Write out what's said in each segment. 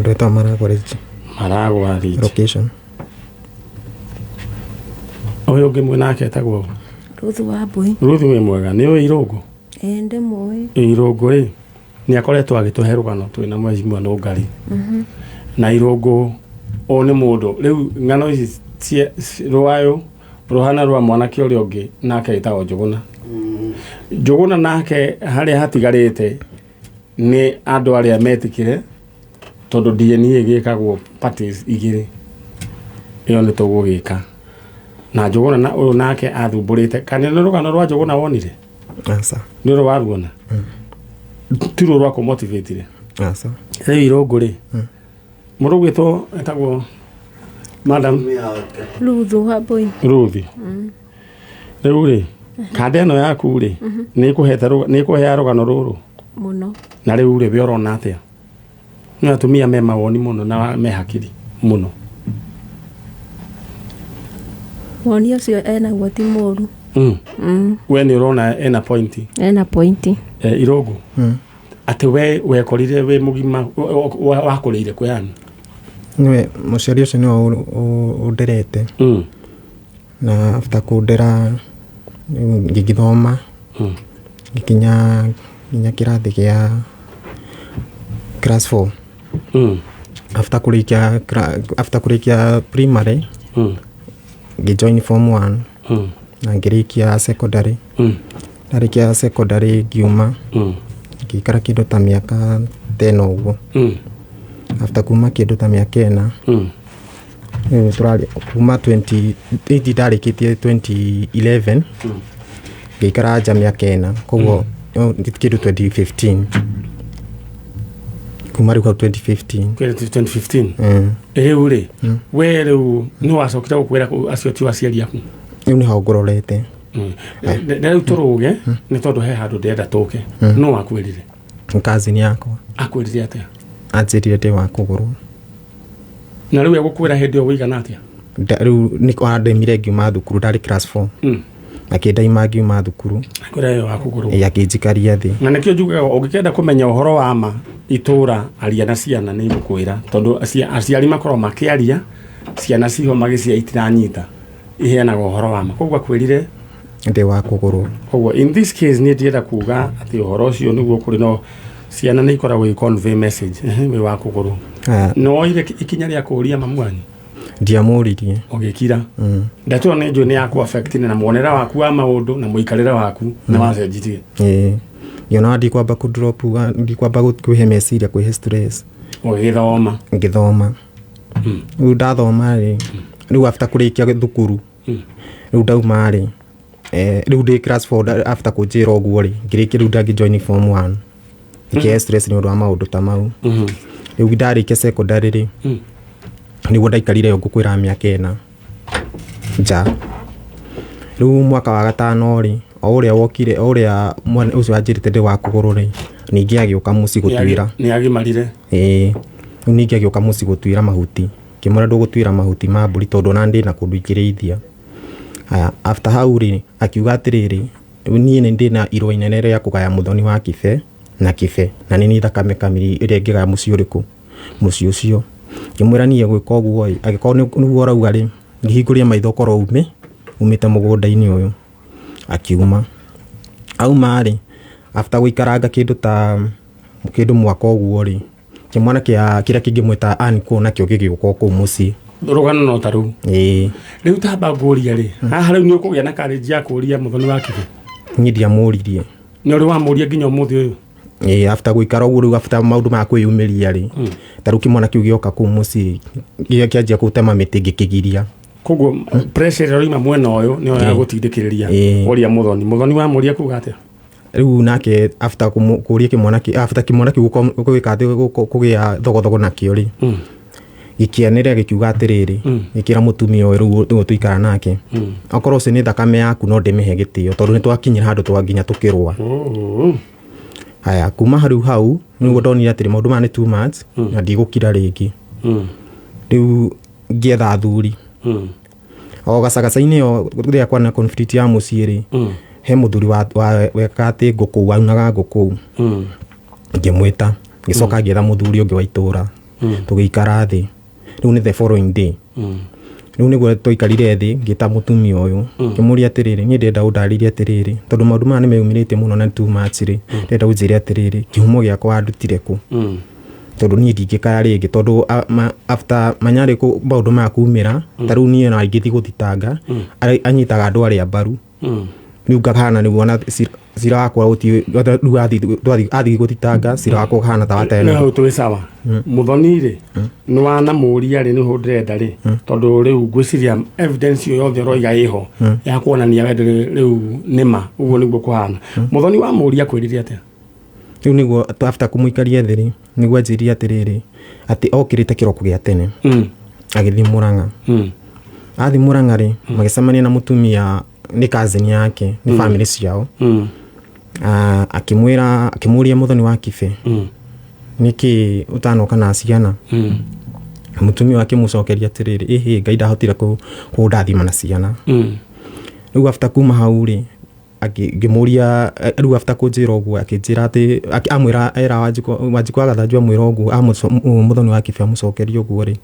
Handũ hetagwo Maragwa Ridge. Maragwa Ridge. Location. Ũyũ ũngĩ mwĩ nake etagwo? Ruthu wa Mbui. Ruthu, wĩ mwega? Nĩ ũĩ Irũngũ? Ĩĩ, ndĩmũĩ. Irũngũ rĩ, nĩ akoretwo agĩtũhe rũgano twĩna mheshimiwa Nũngari. Na Irũngũ ũyũ nĩ mũndũ rĩu ng'ano ici rwayo rũhana rwa mwanake ũrĩa ũngĩ nake ĩtagwo Njũgũna. Njũgũna nake harĩa hatigarĩte nĩ andũ arĩa metĩkĩre, tondũ DNA gĩkagwo parties igĩrĩ, ĩyo nĩ tũgũgĩka na Njũgũna. Na ũyũ nake athumbũrĩte kana nĩ rũgano rwa Njũgũna wonire? Aca. Nĩ ũrĩ waruona? Ti ruo rwa kũmotivatire? Aca. Rĩu Irũngũ rĩ, mũndũ ũgwĩtwo etagwo madam? Ruthu wa Mbui. Ruthi, rĩu rĩ, kanda ĩno yaku rĩ, nĩ ĩkũhete nĩ ĩkũhea rũgano rũrũ? Mũno. Na rĩu rĩ, we ũrona atĩa? Nĩ atumia me mawoni mũno na me hakiri mũno. Woni ũcio enaguo ti mũru. We nĩ ũrona ena point? Ena point. Irũngũ, atĩ we wekorire wĩ mũgima, wakũrĩire kũ yani? Nĩwe mũciari ũcio nĩwe ũnderete. Na after kũndera rĩu ngĩgĩthoma, ngĩkinya nginya kĩrathi gĩa class 4. After kũrĩkia primary, ngĩjoin form 1 na ngĩrĩkia secondary. Ndarĩkia secondary ngiuma, ngĩikara kĩndũ ta mĩaka 10 ũguo. After kuma kĩndũ ta mĩaka 4, rĩu tũrari kuma 20 ndarĩkĩtie 2011, ngĩikara nja mĩaka 4, koguo kĩndũ 2015, kuma rĩu hau 2015. 2015. Rĩu rĩ, we rĩu nĩ wacokire gũkwĩra acio ti aciari aku? Rĩu nĩho ngũrorete. Na rĩu tũrũge nĩ tondũ he handũ ndĩrenda tũke. No wakwĩrire? Cousin yakwa. Akwĩrire atĩa? Anjĩrire ndĩ wa kũgũrwo. Na rĩu egũkwĩra hĩndĩ ĩyo wĩigana atĩa? Rĩu nĩ wandaimire ngiuma thukuru, ndarĩ class 4. Akĩndaima ngiuma thukuru. Akwĩra ĩyo wa kũgũrwo? Ĩ, akĩnjikaria thĩ. Na nĩkĩo njugaga ũngĩkenda kũmenya ũhoro wa ma itũra, aria na ciana, nĩ igũkwĩra, tondũ aciari makoragwo makĩaria ciana ciho magĩcia itiranyita, iheanaga ũhoro wa ma. Koguo akwĩrire? Ndĩ wa kũgũrwo. Koguo in this case niĩ ndĩrenda kuga atĩ ũhoro ũcio nĩguo kũrĩ, no ciana nĩ ikoragwo i convey message. Ehe, wĩ wa kũgũrwo. Ah. No woire ikinya rĩa kũũria mamu wanyu? Ndiamũririe. Ũgĩkira. Ndeto ĩyo nĩ njũĩ nĩ yaku affect na muonere waku wa maũndũ na mũikarĩre waku nĩ wacenjirie. Ĩĩ, ngĩona ndikwamba kũ drop, ndikwamba kwĩhe meciria, kwĩhe stress. Ũgĩthoma. Ngĩthoma. Rĩu ndathoma rĩ, rĩu after kũrĩkia thukuru, rĩu ndauma rĩ, rĩu ndĩ class 4, after kũnjĩra ũguo rĩ, ngĩrĩkia rĩu ndangĩ join form 1, ngĩkĩhe stress nĩ ũndũ wa maũndũ ta mau. Rĩu ndarĩkia secondary rĩ, nĩguo ndaikarire ngũkwĩra mĩaka 4 nja. Rĩu mwaka wa gatano rĩ, o ũrĩa wokire, o ũrĩa mwana ũcio wanjĩrĩte ndĩ wa kũgũrũ rĩ, ningĩ agĩũka mũciĩ gũtuĩra. Nĩ agimarire. Ĩĩ, rĩu ningĩ agĩũka mũciĩ gũtuĩra mahuti. Ngĩmwĩra ndũgũtuĩra mahuti ma mbũri tondũ ona ndĩ na kũndũ ingĩrĩithia. Haya, after hau rĩ, akiuga atĩrĩrĩ, niĩ nĩ ndĩna irũa inene rĩa kũgaya mũthoni wa Kibe na Kibe, na nĩ niĩ thakame kamiri ĩrĩa ĩngĩgaya mũciĩ ũrĩkũ, mũciĩ ũcio. Ngĩmwĩra niĩ gwĩka ũguo ĩ, angĩkorwo nĩguo ũrauga rĩ, ngĩhingũria maitho korwo umĩte mũgũnda-inĩ ũyũ. Akiuma. Auma rĩ, after gũikaranga kĩndũ ta kĩndũ mwaka ũguo rĩ, kĩmwana kĩa kĩrĩa kĩngĩmwĩta uncle nakĩo gĩgĩũka o kũu mũciĩ. Rũgano no ta rũu. Ĩĩ. Rĩu tamba ngũrie rĩ, haha rĩu nĩ ũkũgĩa na courage ya kũria mũthoni wa Kibe? Niĩ ndiamũririe. Nĩ ũrĩ wamũria nginya ũmũthĩ ũyũ? Ĩĩ, after gũikara ũguo rĩu, after maũndũ maya kwĩyumĩria rĩ, ta rĩu kĩmwana kĩu gĩoka kũu mũciĩ kĩanjia gũtema mĩtĩ, ngĩkĩgiria. Koguo pressure ĩrĩa ũraima mwena ũyũ nĩyo ya gũtindĩkĩrĩria ũria mũthoni. Mũthoni wamũria kuga atĩa? Rĩu nake after kũria kĩmwana after kĩmwana kĩu gwĩka atĩ kũgĩa thogothogo nakĩo rĩ, gĩkĩanĩrĩra gĩkiuga atĩrĩrĩ, gĩkĩra mũtumia ũyũ rĩu ũyũ tũikara nake, okorwo ũcio nĩ thakame yaku, no ndĩmĩhe gĩtĩo, tondũ nĩ twakinyire handũ twa nginya tũkĩrũa. Haya, kuma rĩu hau nĩguo ndonire atĩrĩ maũndũ maya nĩ too much na ndigũkira rĩngĩ. Rĩu ngĩetha athuri o gacagaca-inĩ ĩyo rĩrĩa kwana conflict ya mũciĩ rĩ, he mũthuri wekaga atĩ ngũkũ, aunaga ngũkũ. Ngĩmwĩta, ngĩcoka ngĩetha mũthuri ũngĩ wa itũra. Tũgĩikara thĩ, rĩu nĩ the following day. Rĩu nĩguo twaikarire thĩ, ngĩta mũtumia ũyũ, ngĩmũria atĩrĩrĩ, niĩ ndĩrenda ũndarĩrie atĩrĩrĩ, tondũ maũndũ maya nĩ meyumĩrĩtie mũno na too much rĩ, ndĩrenda ũnjĩre atĩrĩrĩ, kĩhumo gĩakwa wandutire kũ? Tondũ niĩ ndingĩkaya rĩngĩ, tondũ after manyarĩ maũndũ maya kumĩra, ta rĩu niĩ ona ingĩthiĩ gũthitanga, anyitaga andũ arĩa mbaru. Rĩu ngahana nĩguo ona cira wakwa ũti rĩu athiĩ gũthitanga, cira wakwa ũkahana ta Nĩ wateno. Hau twĩ sawa. Mũthoni rĩ, nĩ wanamũria rĩ, nĩho ndĩrenda rĩ, tondũ rĩu ngwĩciria evidence ĩyo yothe ũroiga ĩho ya kuonania we ndũrĩ, rĩu nĩma ũguo nĩguo kũhana. Mũthoni wamũria kwĩrire atĩa? Rĩu nĩguo after kũmũikaria thĩ rĩ, nĩguo anjĩrire atĩrĩrĩ, atĩ okĩrĩte kĩroko gĩa tene, agĩthiĩ Mũrang'a. Athiĩ Mũrang'a rĩ, magĩcemania na mũtumia, nĩ cousin yake, nĩ family ciao. Akĩmwĩra, akĩmũria, mũthoni wa Kibe, nĩkĩ ũtanoka na ciana? Mũtumia ũyũ akĩmũcokeria atĩrĩrĩ, ĩhĩ, Ngai ndahotire kũndathima na ciana. Rĩu after kuma hau rĩ, ngĩmũria, rĩu after kũnjĩra ũguo, akĩnjĩra atĩ amwĩra, era Wanjikũ wa Gathanju amwĩra ũguo, mũthoni wa Kibe amũcokeria ũguo rĩ,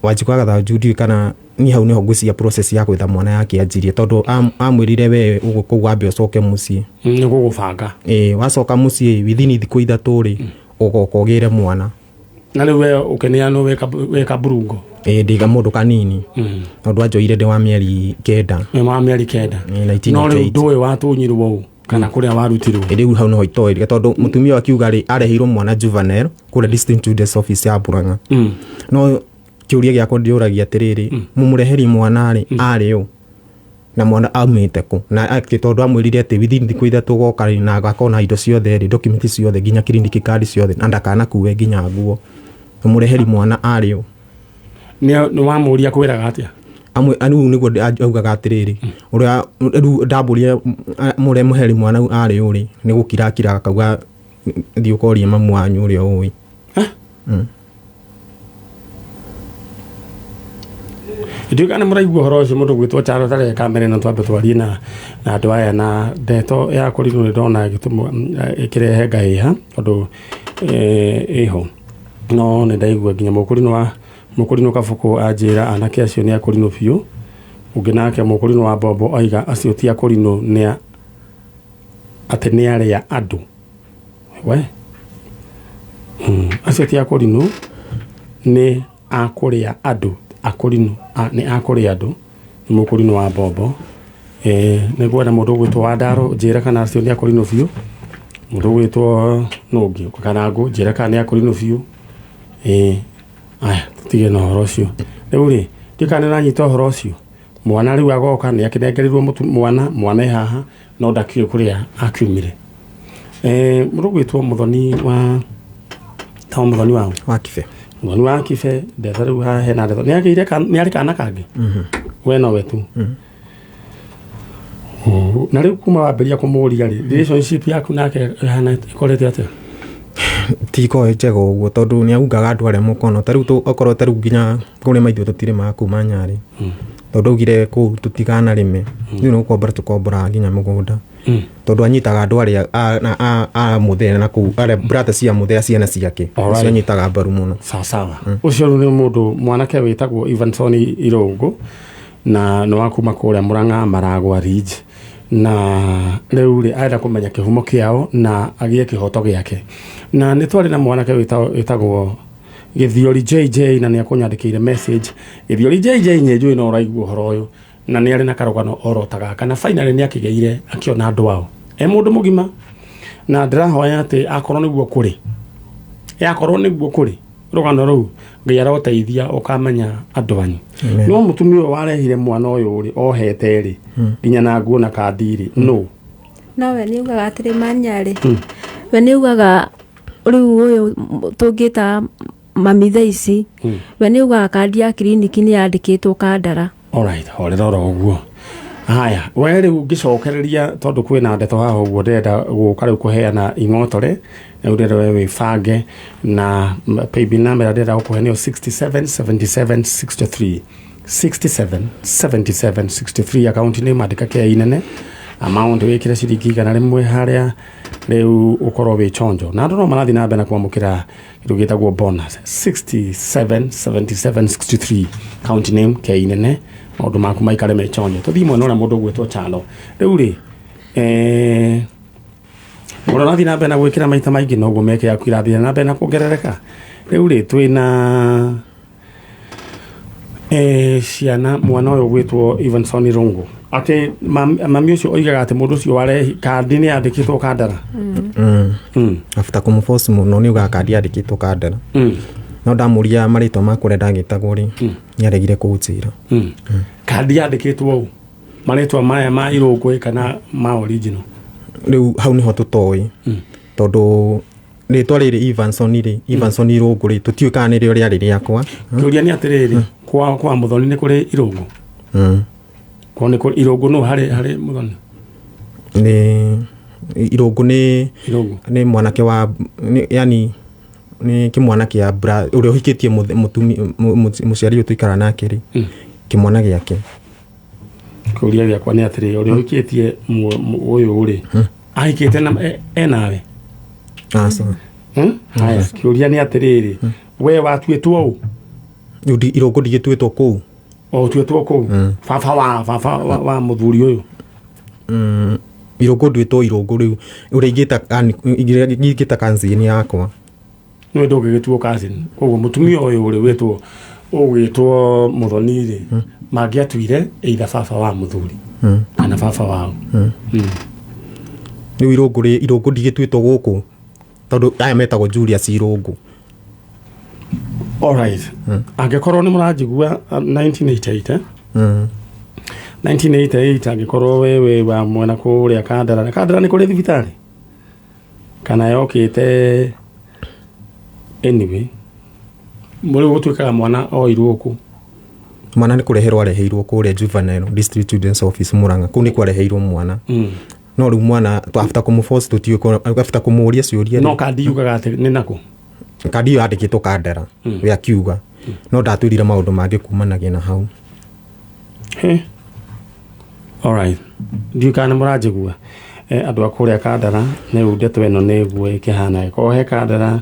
Wanjikũ wa Gathanju ndiũĩ kana niĩ hau nĩho ngwĩciria process ya gwetha mwana yakĩanjirie, tondũ amwĩrire, we ũguo kũu wambe ũcoke mũciĩ. Nĩ gũgũbanga. Ĩĩ, wacoka mũciĩ within thikũ 3 rĩ, ũgoka ũgĩre mwana. Na rĩu we ũkĩneanwo wĩ kaburungo? Ĩĩ, ndĩ mũndũ kanini, tondũ anjoire ndĩ wa mĩeri 9. Wĩ wa mĩeri 9. Ĩĩ, 1988. No rĩu ndũĩ watunyirwo ũ kana kũrĩa warutirwo? Ĩ, rĩu hau noho itoĩ, tondũ mũtumia ũyũ akiuga rĩ, areheirwo mwana juvenile kũrĩa district children's office ya Murang'a. No kĩũria gĩakwa ndĩũragia atĩrĩrĩ, mũmũreheri mwana rĩ, arĩ ũ na mwana aumĩte kũ? Na atĩ tondũ amwĩrire atĩ within thikũ 3 goka rĩ, na agakorwo na indo ciothe rĩ, document ciothe, nginya clinic card ciothe, na ndakanakue nginya nguo, mũmũreheri mwana arĩ ũ? Nĩ wamũria kwĩraga atĩa? Amwe rĩu nĩguo augaga atĩrĩrĩ, ũrĩa rĩu ndambũria mũrĩa mũheri mwana arĩ ũ rĩ, nĩ gũkira akiraga, akauga, thiĩ ũkorie mamu wanyu ũrĩa ũĩ. Ndiũĩ kana mũraigua ũhoro ũcio. Mũndũ gwĩtwo Charo tareke kamere no twambe twarie na andũ aya, na ndeto ya kũrinwo nĩ ndona ĩgĩtũmwo, ĩkĩrehe ngahĩha, tondũ ĩho no nĩ ndaigua nginya mũkũrinũ wa mũkũrinũ Kabũkũ anjĩra anake acio nĩ akũrinũ biũ. Ũngĩ nake mũkũrinũ wa Mbombo aiga acio ti akũrinũ, nĩ atĩ nĩ arĩa andũ we acio ti akũrinũ, nĩ akũrĩa andũ, akũrinũ nĩ akũrĩa andũ, nĩ mũkũrinũ wa Mbombo. Nĩ ngwenda mũndũ ũgwĩtwo wa Ndaro njĩra kana acio nĩ akũrinũ biũ. Mũndũ ũgwĩtwo nũngĩ kana ngũ njĩra kana nĩ akũrinũ biũ. Aya, tũtige na ũhoro ũcio rĩu rĩ, ndiũĩ kana nĩ ũranyita ũhoro ũcio. Mwana rĩu agoka nĩ akĩnengerirwo mwana, mwana e haha no ndakĩũĩ kũrĩa akiumire. Mũndũ ũgwĩtwo mũthoni wa ta mũthoni wa Wa Kibe. Mũthoni wa Kibe, ndetha rĩu haha hena ndeto nĩ agĩire nĩ arĩ kana kangĩ, we nowe tu. Oh, na rĩu kuma wambĩrĩria kũmũria rĩ, relationship yaku nake ĩhana ĩkorete atĩa? Tikorwo njega ũguo, tondũ nĩ aungaga andũ arĩa mũkono. Ta rĩu okorwo ta rĩu nginya kũrĩma ithuĩ tũtirĩmaga kuma Nyarĩ, tondũ augire kũu tũtikanarĩme, rĩu nĩ gũkombora tũkomboraga nginya mũgũnda, tondũ anyitaga andũ arĩa a mũthee na kũu, arĩa brother cia mũthee, ciana ciake. Acio anyitaga mbaru mũno. Sawa sawa. Ũcio rĩu nĩ mũndũ mwanake wĩtagwo Evanson Irũngũ, na nĩ wa kuma kũrĩa Mũrang'a Maragwa Ridge, na rĩu rĩ, arenda kũmenya kĩhumo kĩao na agĩe kĩhoto gĩake. Na nĩ twarĩ na mwanake wĩtagwo Gĩthiori JJ, na nĩ akũnyandĩkĩire message. Gĩthiori JJ, nĩ njũĩ no ũraigua ũhoro ũyũ, na nĩ arĩ na karũgano oro ta gaka, na finally nĩ akĩgĩire akĩona andũ ao e mũndũ mũgima, na ndĩrahoya atĩ akorwo nĩguo kũrĩ, yakorwo nĩguo kũrĩ rũgano rũu, Ngai aroteithia ũkamenya andũ anyu. Amen. No mũtumia ũyũ warehire mwana ũyũ rĩ, ohete rĩ, nginya na nguo na kandi rĩ, no No we nĩ ugaga atĩrĩ, manyarĩ we nĩ ugaga rĩu ũyũ tũngĩta mami thaa ici, we nĩ ugaga kandi ya kiriniki nĩ yandĩkĩtwo Kandara. Alright, horera oro ũguo. Haya, we rĩu ngĩcokereria, tondũ kwĩna ndeto haha ũguo, ndĩrenda gũka rĩu kũheana ing'otore. Rĩu ndĩrenda we wĩbange na paybill number ĩrĩa ndĩrenda gũkũhe nĩyo 67 77 63, 67 77 63. Akaunti nĩ mandĩka K nene, amount wĩkĩre ciringi 100 harĩa. Rĩu ũkorwo wĩ chonjo na andũ no marathiĩ na mbere na kwamũkĩra kĩndũ gĩtagwo bonus 67 77 63 county name K nene, maũndũ maku maikare me chonjo. Tũthiĩ mwena ũrĩa mũndũ ũgwĩtwo Chalo. Rĩu rĩ ũrĩa ũrathiĩ na mbere na gwĩkĩra maita maingĩ noguo mĩeke yaku irathiĩ na mbere na kuongerereka. Rĩu rĩ twĩna ciana mwana ũyũ ũgwĩtwo Evanson Irungu, atĩ mami ũcio oigaga atĩ mũndũ ũcio warehi kandi nĩ yandĩkĩtwo Kandara. After kũmũforce mũno nĩ ugaga kandi yandĩkĩtwo Kandara. No ndamũria marĩtwa ma kũrĩa ndagĩtagwo rĩ, nĩ aregire kũnjĩra. Kandi yandĩkĩtwo ũũ marĩtwa maya ma Irũngũ kana ma original? Rĩu hau nĩho tũtoĩ, tondũ rĩtwa rĩrĩ Evanson rĩ, Evanson Irũngũ rĩ, tũtiũĩ kana nĩrĩo rĩarĩ rĩakwa. Kĩũria nĩ atĩrĩrĩ, kwa Mũthoni nĩ kũrĩ Irũngũ? Kwao nĩ kũrĩ Irũngũ? Nũ harĩ Mũthoni? Nĩ Irũngũ nĩ Irũngũ. Nĩ mwanake wa nĩ, yani nĩ kĩmwana kĩa ũrĩa ũhikĩtie mũciari ũyũ tũikara nake rĩ, kĩmwana gĩake. Kĩũria gĩakwa nĩ atĩrĩrĩ, ũrĩa ũhikĩtie ũyũ rĩ, ahikĩte na enawe? Aca. Haya, kĩũria nĩ atĩrĩrĩ, we watuĩtwo ũ? Rĩu Irũngũ ndigĩtuĩtwo kũu. O ũtuĩtwo kũu baba wa mũthuri ũyũ? Irũngũ nduĩtwo Irũngũ rĩu ũrĩa ingĩta cousin yakwa. Nĩwe ndũngĩgĩtuo cousin, koguo mũtumia ũyũ rĩ wĩtwo ũgwĩtwo Mũthoni rĩ, mangĩatuire either baba wa mũthuri kana baba wao. Rĩu Irũngũ rĩ, Irũngũ ndigĩtuĩtwo gũkũ tondũ aya metagwo Julius Irũngũ. Alright, angĩkorwo nĩ mũranjigua, 1988 eh? 1988, angĩkorwo we wĩ wa mwena kũrĩa Kandara, Kandara nĩ kũrĩ thibitarĩ kana yokĩte? Anyway, rĩu gũtuĩkaga mwana oirwo kũ? Mwana nĩ kũreherwo areheirwo kũrĩa juvenile district children's office Murang'a, kũu nĩ kwareheirwo mwana. No rĩu mwana after kũmũforce tũtiũĩ after kũmũũria ciũria No kandi yugaga atĩ nĩ nakũ? Kandi ĩyo yandĩkĩtwo Kandara, we akiuga no ndatwĩrire maũndũ mangĩ kumanagia na hau. He. Alright. Ndiũĩ kana nĩ mũranjigua. Andũ a kũrĩa Kandara, rĩu ndeto ĩno nĩguo ĩkĩhana. Ĩkorwo he Kandara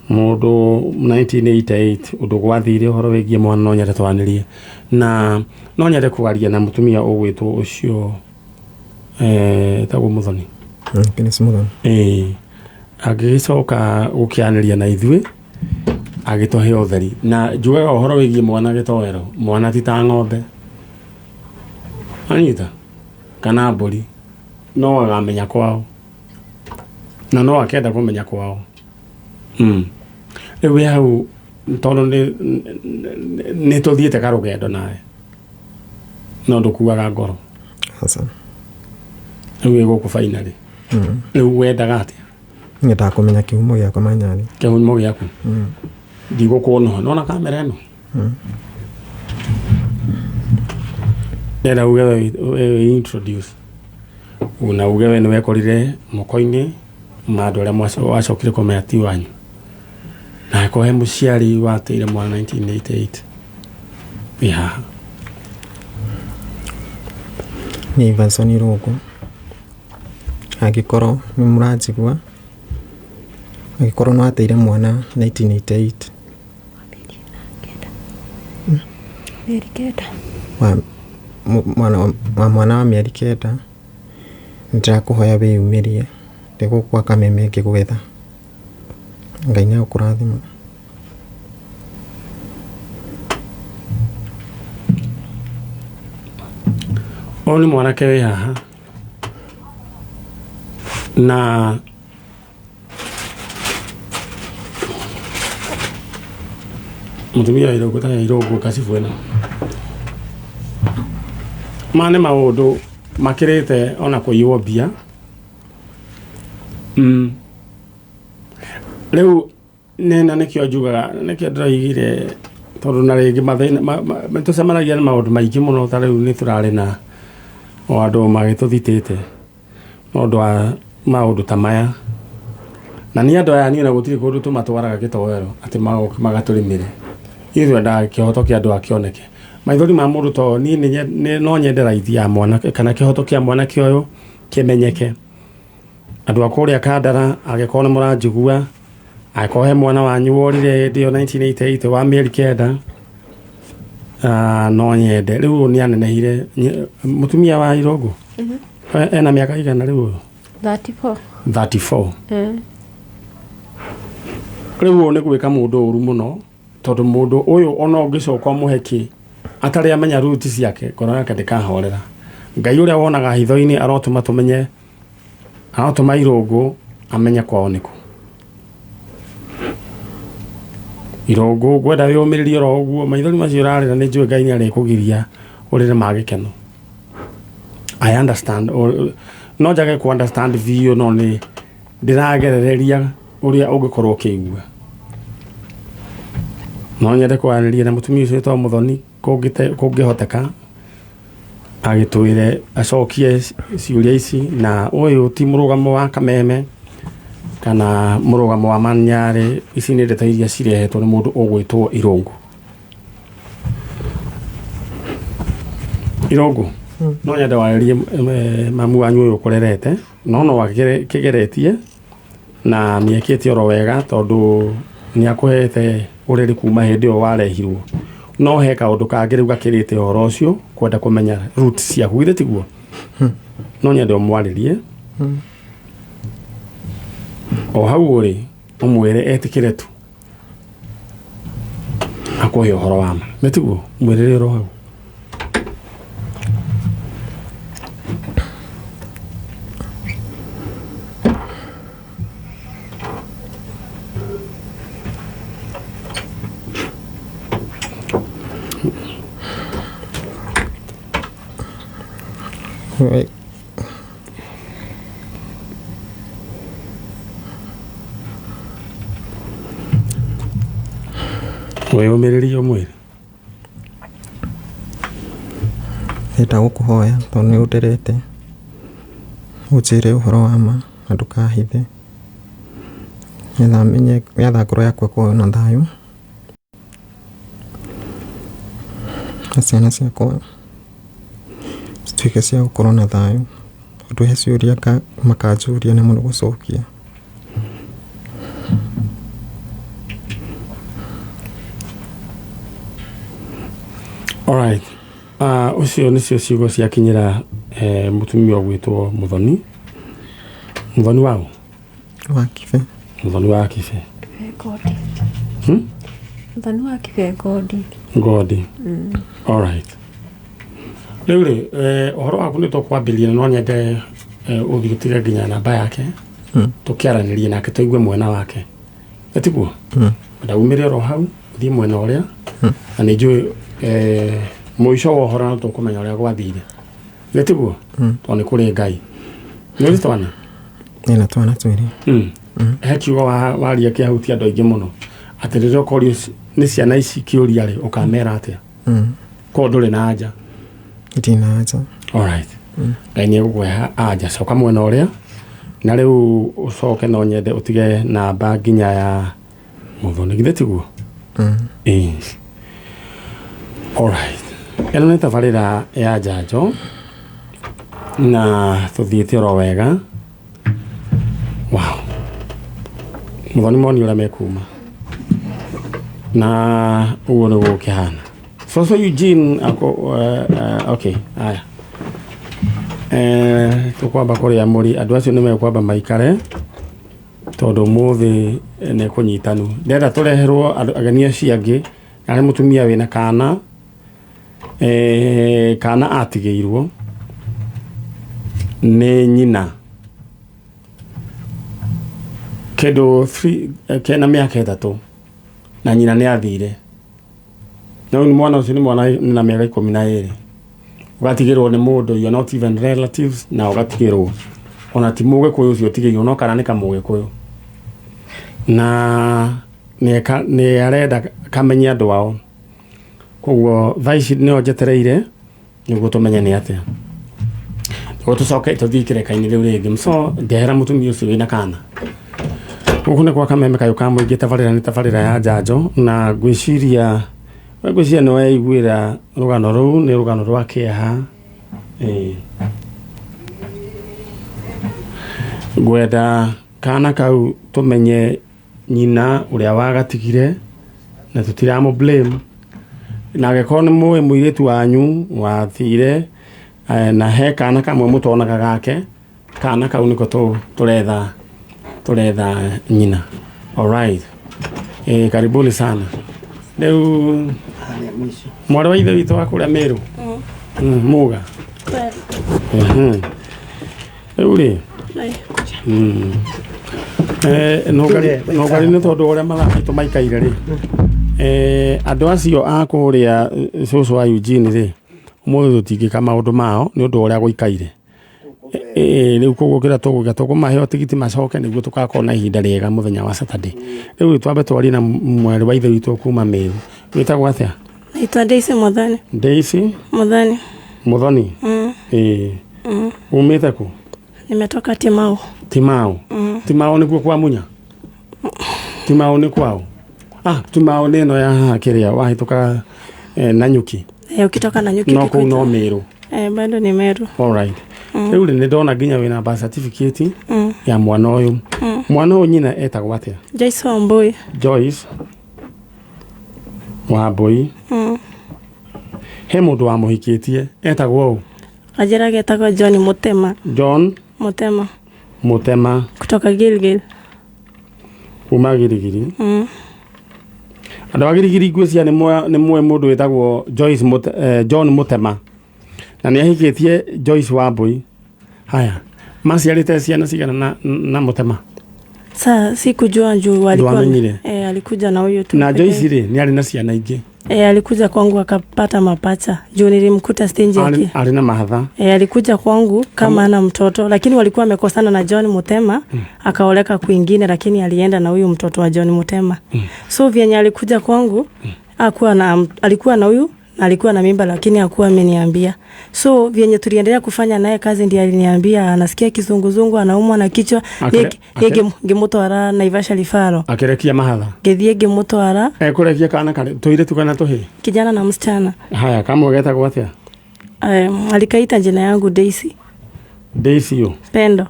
mũndũ 1988 ũndũ gwathire ũhoro wĩgiĩ mwana, no nyende twaranĩrie na no nyende kwaria na mũtumia ũgwĩtwo ũcio etagwo Mũthoni. Kenneth Muthoni. Ĩĩ, angĩgĩcoka gũkĩanĩria na ithuĩ agĩtũhe ũtheri, na njugaga ũhoro wĩgiĩ mwana gĩtoero, mwana ti ta ng'ombe anyita kana mbũri, no agamenya kwao na no akenda kũmenya kwao. Rĩu wĩ hau tondũ nĩ tũthiĩte karũgendo nawe no ndũkuaga ngoro. Aca. Rĩu wĩ gũkũ finally, rĩu wendaga atĩa? Nyendaga kũmenya kĩhumo gĩakwa manyarĩ. Kĩhumo gĩaku ndigũkũnũha nona kamera ĩno, ndenda uge we introduce na uge we nĩ wekorire moko-inĩ ma andũ arĩa wacokire kũmenya ti wanyu, na angĩkorwo he mũciari wateire mwana 1988 wĩ haha. Nĩ Ivanson Irũngũ, angĩkorwo nĩ mũranjigua, angĩkorwo nĩ wateire mwana 1988 Mĩeri 9. Wa mwana wa mĩeri 9, nĩndĩrakũhoya wĩyumĩrie, ndĩgũkwa kameme ngĩgwetha. Ngai nĩ agũkũrathima. Ũyũ nĩ mwanake wĩ haha na mũtumia wa Irũngũ, ta Irũngũ kacibũ ĩno, maya nĩ maũndũ makĩrĩte ona kũiywo mbia. Rĩu nĩ na nĩkĩo njugaga, nĩkĩo ndĩroigire, tondũ na rĩngĩ mathĩna nĩ tũcemanagia na maũndũ maingĩ mũno, ta rĩu nĩ tũrarĩ na o andũ magĩtũthitĩte nĩ ũndũ wa maũndũ ta maya, na nĩ andũ aya niĩ na gũtirĩ kũndũ tũmatwaraga gĩtoero atĩ magoka magatũrĩmĩre. Ithuĩ twendaga kĩhoto kĩa andũ akĩoneke. Maithori ma mũndũ ta ũyũ, niĩ no nyende raithi ya mwana kana kĩhoto kĩa mwanake ũyũ kĩmenyeke. Andũ a kũrĩa Kandara, angĩkorwo nĩ mũranjigua, angĩkorwo he mwana wanyu worire hĩndĩ ĩyo 1988 wa mĩeri 9, no nyende rĩu ũyũ nĩ anenehire. Mũtumia wa Irũngũ ena mĩaka igana rĩu ũyũ? 34. 34. Eh. Rĩu ũyũ nĩ gwĩka mũndũ ũru mũno, tondũ mũndũ ũyũ ona ũngĩcoka ũmũhe kĩ atarĩ amenya ruti ciake, ngoro yake ndĩkahorera. Ngai ũrĩa wonaga hitho-inĩ arotũma tũmenye, arotũma Irũngũ amenye kwao nĩkũ. Irũngũ, ngwenda wĩyũmĩrĩrie oro ũguo. Maithori macio ũrarĩra, nĩ njũĩ Ngai nĩ arĩkũgiria ũrĩre ma gĩkeno. I understand. No njage ku understand biũ, no nĩ ndĩragerereria ũrĩa ũngĩkorwo ũkĩigua. No nyende kwaranĩria na mũtumia ũcio wĩtagwo Mũthoni, kũngĩhoteka agĩtwĩre acokie ciũria ici. Na ũyũ ti mũrũgamo wa Kameme kana mũrũgamo wa Manyarĩ, ici nĩ ndeto iria cirehetwo nĩ mũndũ ũgwĩtwo Irũngũ. Irũngũ, no nyende warĩrie mamu wanyu ũyũ ũkũrerete, no akĩgeretie na nĩekĩte oro wega, tondũ nĩ akũhete ũreri kuma hĩndĩ ĩyo warehirwo. No he kaũndũ kangĩ rĩu gakĩrĩte ũhoro ũcio, kwenda kũmenya roots ciaku, githĩ tiguo? No nyende ũmwarĩrie o hau ũrĩ, ũmwĩre etĩkĩre tu akũhe ũhoro wa ma, nĩ tiguo? Mwĩrĩre oro hau. Wĩyũmĩrĩrie, ũmwĩre. Ndĩrenda gũkũhoya, tondũ nĩ ũnderete, ũnjĩre ũhoro wa ma na ndũkahithe, nĩgetha menye, nĩgetha ngoro yakwa ĩkorwo na thayũ na ciana ciakwa cituĩke cia gũkorwo na thayũ, tondũ he ciũria makanjũria na mũno gũcokia. Alright. Ũcio nĩcio ciugo ciakinyĩra mũtumia ũgwĩtwo Mũthoni. Mũthoni waũ? Wa Kibe. Mũthoni wa Kibe. Ngodi. Hmm? Mũthoni wa Kibe Ngodi. Ngodi. Alright. Rĩu rĩ, ũhoro waku nĩ tũkwambĩrĩria, na no nyende ũthiĩ ũtige nginya namba yake, tũkĩaranĩrie nake tũigue mwena wake. Ĩtiguo? Ndaumĩre oro hau ũthiĩ mwena ũrĩa, na nĩ njũĩ mũico wa ũhoro no tũkũmenya ũrĩa gwathire. Gĩtiguo? Tondũ nĩ kũrĩ Ngai. Nĩ ũrĩ twana? Ĩna twana twĩrĩ. He kiugo waria kĩahutia andũ aingĩ mũno, atĩ rĩrĩa ũkorio nĩ ciana ici kĩũria rĩ, ũkamera atĩa? Korwo ndũrĩ na anja. Ndirĩ na anja. Alright. Ngai nĩ egũkũhe anja. Coka mwena ũrĩa, na rĩu ũcoke, no nyende ũtige namba nginya ya Mũthoni, githĩ tiguo? Ĩĩ. Alright. Ĩno nĩ tabarĩra ya njanjo na tũthiĩte oro wega. Wow. Mũthoni moni ũrĩa mekuma na ũguo nĩguo gũkĩhana. Soso Eugene ako, okay, aya. Tũkwamba kũrĩa mũri, andũ acio nĩ mekwamba maikare, tondũ ũmũthĩ nĩ kũnyitanu. Ndĩrenda tũreherwo andũ ageni acio angĩ, arĩ mũtumia wĩna kana, kana atigĩirwo nĩ nyina kĩndũ kena mĩaka 3, na nyina nĩ athire. Na rĩu mwana ũcio nĩ mwana na mĩaka 12, ũgatigĩrwo nĩ mũndũ you are not even relatives, na ũgatigĩrwo ona ti mũgĩkũyũ ũcio ũtigĩirwo, no kana nĩ kamũgĩkũyũ, na nĩ arenda kamenye andũ ao. Koguo thaa ici nĩo njetereire nĩguo tũmenye nĩ atĩa, nĩguo tũcoke tũthiĩ kĩreka-inĩ rĩu rĩngĩ. So ndehera mũtumia ũcio wĩna kana. Gũkũ nĩ gwa Kameme Kayũ ka Mũingĩ. Tabarĩra nĩ tabarĩra ya njanjo, na ngwĩciria nĩ weiguĩra rũgano rũu, nĩ rũgano rwa kĩeha. Ĩĩ. Ngwenda kana kau tumenye nyina uria wagatigire na tutiramu blame na angĩkorwo nĩ mũĩ mũirĩtu wanyu wathire na he kana kamwe mũtonaga gake kana kau nĩko tũretha nyina. Alright. Karibuni sana. Rĩu mwarĩ wa ithe witũ wa kũrĩa Meru. Muga. Rĩu rĩ nũngari nĩ tondũ ũrĩa mathaa maitũ maikaire rĩ andũ acio a kũrĩa cũcũ wa Eugene rĩ ũmũthĩ tũtingĩka maũndũ mao nĩ ũndũ wa ũrĩa gũikaire. Rĩu koguo kĩrĩa tũgwĩka tũkũmahe tigiti macoke nĩguo tũgakorwo na ihinda rĩega mũthenya wa Saturday. Rĩu twambe twarie na mwarĩ wa ithe witũ kuma Meru. Wĩtagwo atĩa? Naitwa Daisy Muthoni. Daisy Muthoni. Muthoni. Umĩte kũ? Nimetoka Timau. Timau. Timau nĩkuo kwa Munya? Timau nĩ kwao? Timau nĩ ĩno ya haha kĩrĩa wahĩtũka Nanyuki. Ukitoka Nanyuki. No kũu no Meru. Bado ni Meru. Alright. Rĩu rĩ nĩ ndona nginya wĩna birth certificate ya mwana ũyũ. Mwana ũyũ nyina etagwo atĩa? Joyce Wambui. Joyce Wambui. He mũndũ wamũhikĩtie etagwo ũũ? Ajira getagwo John Mutema. John Mutema. Mutema. Kutoka Gilgil. Kuma Gilgili. Andũ a Gilgili ngwĩciria nĩ mũĩ mũndũ wĩtagwo Joyce John Mutema. Na nĩ ahikĩtie Joyce Wambui. Haya, maciarĩte ciana cigana na Mutema? Sa sikujua juu walikuwa. Alikuja na huyo tu. Na Joyce rĩ nĩ arĩ na ciana ingĩ? Alikuja kwangu akapata mapacha. Juu nilimkuta stage yake. Arĩ na mahatha. Alikuja kwangu kama ana mtoto, lakini walikuwa wamekosana na John Mutema, akaoleka kwingine, lakini alienda na huyu mtoto wa John Mutema. So vyenye alikuja kwangu, alikuwa na huyu na alikuwa na mimba, lakini hakuwa ameniambia. So vyenye tuliendelea kufanya naye kazi ndiye aliniambia anasikia kizunguzungu, anaumwa na kichwa. Ngimutwara Naivasha Rifaro. Akirekia mahatha. Ngithie ngimutwara. Kurekia kana kare tuire kana tuhi. Kijana na msichana. Haya, kamwe getagwo atia? Alikaita jina yangu Daisy. Daisy yo. Pendo.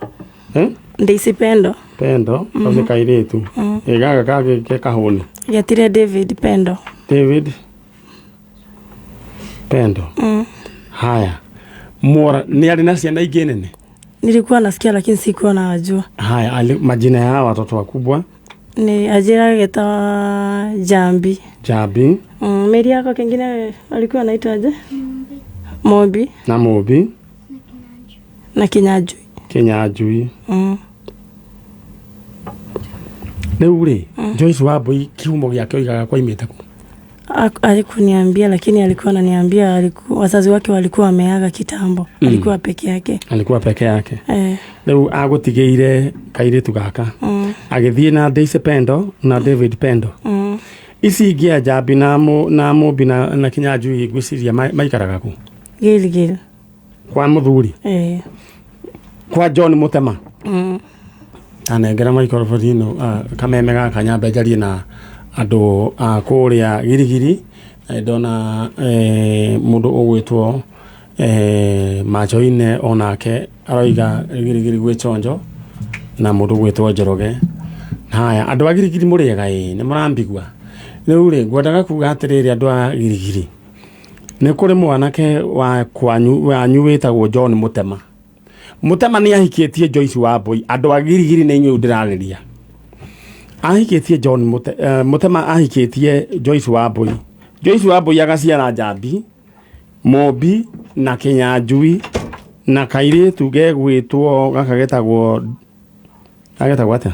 Daisy Pendo. Pendo, mm kairitu. Gaga kage ke kahuni. Getire David Pendo. David Pendo. Haya. Mora ni ali na ciana ingĩ nene? Nilikuwa nasikia lakini sikuwa nawajua. Haya, majina ya watoto wakubwa? Ni Ajira getawa Jambi. Jambi. Meri yako kengine alikuwa anaitwa aje? Mobi. Na Mobi. Na Kinyajui. Kinyajui. Rĩu rĩ, Joyce Wambui kihumo gĩake oigaga kwaimĩte kũ? Alikuniambia, lakini alikuwa ananiambia wazazi wake walikuwa wameaga kitambo. Alikuwa peke yake. Alikuwa peke yake. Rĩu agũtigĩire kairĩtu gaka. Agĩthiĩ na Daisy Pendo na David Pendo. Ici ingĩ a Jambi na Mũmbi na Kinyanjui ngwĩciria maikaraga kũ? Gilgil. Kwa mũthuri? Kwa John Mutema? Anengera microphone ĩno kameme gaka nyambe njarie na andũ a kũrĩa Girigiri. Ndona mũndũ ũgwĩtwo Machoine onake aroiga Girigiri gwĩ chonjo na mũndũ ũgwĩtwo Njoroge. Haya, andũ a Girigiri mũrĩega ĩ nĩ mũrambigua. Rĩu rĩ ngwendaga kuga atĩrĩrĩ andũ a Girigiri, nĩ kũrĩ mwanake wa kwanyu wanyu wĩtagwo John Mutema. Mutema nĩ ahikĩtie Joyce Wambui. Andũ a Girigiri nĩ inyuĩ ndĩrarĩria. Ahikĩtie John Mutema ahikĩtie Joyce Wambui. Joyce Wambui agaciara Jambi, Mobi na Kinyanjui na kairĩtu gegwĩtwo gaka getagwo agetagwo atĩa?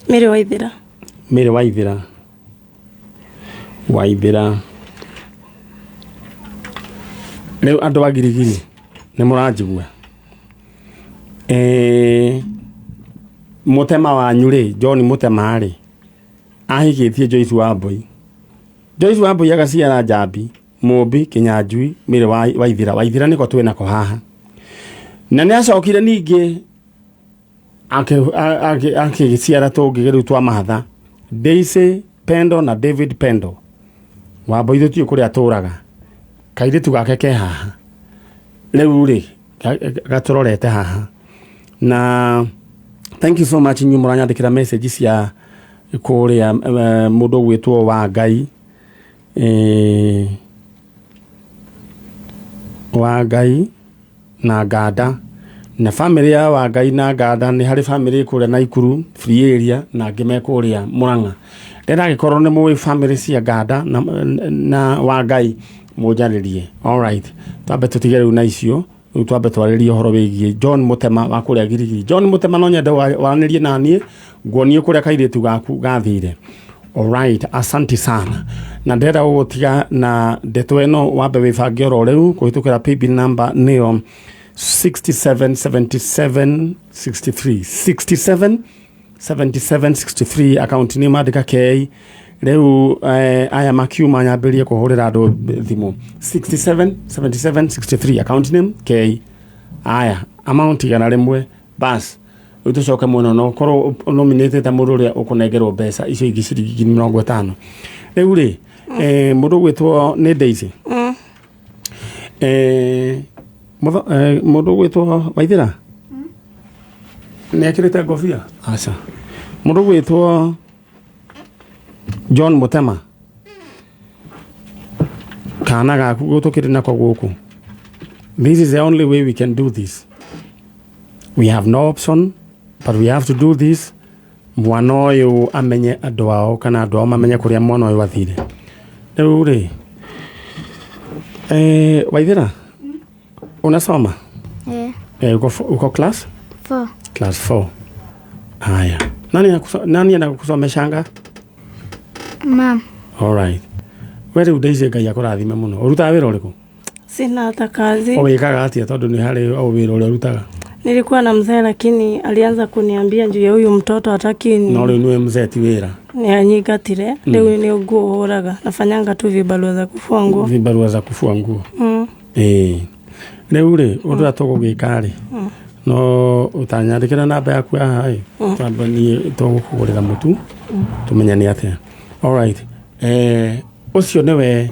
Mary Waithera. Mary Waithera. Waithera. Rĩu andũ a Girigiri nĩ mũranjigua. Mutema wanyu rĩ, John Mutema rĩ, ahikĩtie Joyce Wambui. Joyce Wambui agaciara Jambi, Mũmbi, Kinyanjui, Mary Waithera. Waithera nĩko twĩ nako haha. Na nĩ acokire ningĩ akĩciara tũngĩ rĩu twa mahatha, Daisy Pendo na David Pendo. Wambui tũtiũĩ kũrĩa atũraga. Kairĩtu gake ke haha. Rĩu rĩ, gatũrorete haha. Na Thank you so much inyuĩ mũranyandĩkĩra message cia kũrĩa mũndũ ũgwĩtwo wa Ngai, wa Ngai na Nganda na family ya wa Ngai na Nganda. Nĩ harĩ family kũrĩa Naikuru free area na angĩ me kũrĩa Murang'a. Ndĩrenda angĩkorwo nĩ mũĩ family cia Nganda na wa Ngai, mũnjarĩrie. Alright, twambe tũtige rĩu na icio. Rĩu twambe twarĩrie ũhoro wĩgiĩ John Mũtema wa kũrĩa Girigiri. John Mũtema, no nyende waranĩrie na niĩ, nguonie kũrĩa kairĩtu gaku gathire. Alright, asante sana. Na ndĩrenda gũgũtiga na ndeto ĩno, wambe wĩbange oro rĩu kũhĩtũkĩra paybill number nĩyo 6777 63, 67 77 63, account nĩ mandĩka K. Rĩu aya makiuma nyambĩrĩrie kũhũrĩra andũ thimũ. 67 77 63, account name K. Aya, amount 100, bas. Rĩu tũcoke mwena no korwo nominatĩte mũndũ ũrĩa ũkũnengerwo mbeca icio ingĩ ciringi 50,000. Rĩu rĩ, mũndũ ũgwĩtwo nĩ Daisy, mũndũ ũgwĩtwo Waithĩra nĩ ekĩrĩte ngobia. Aca, mũndũ ũgwĩtwo John Mũtema, kana gaku tũkĩrĩ nako gũkũ. This is the only way we can do this. We have no option but we have to do this. Mwana ũyũ amenye andũ ao kana andũ ao mamenye kũrĩa mwana ũyũ athire. Rĩu rĩ, Waithĩra, unasoma? Eh. Uko class? 4. Class 4. Haya, nani anakusomeshanga? Mam. Alright, we rĩu Daisy, Ngai akũrathime mũno. Ũrutaga wĩra ũrĩkũ? Sina hata kazi. O wĩkaga atĩa, tondũ nĩ harĩ o wĩra ũrĩa ũrutaga? Nilikuwa na mzee lakini alianza kuniambia juu ya huyu mtoto hataki. No rĩu nĩwe mzee ti wĩra. Nianyigatire. Rĩu nĩ nguo hũraga, nafanyanga tu vibarua za kufua nguo. Vibarua za kufua nguo. Ĩĩ, rĩu rĩ, ũndũ ũrĩa tũgũgĩka rĩ, no ũtanyandĩkĩra namba yaku haha ĩ, twambe niĩ tũgũkũgũrĩra mũtu, tũmenye nĩ atĩa. Alright, ũcio nĩwe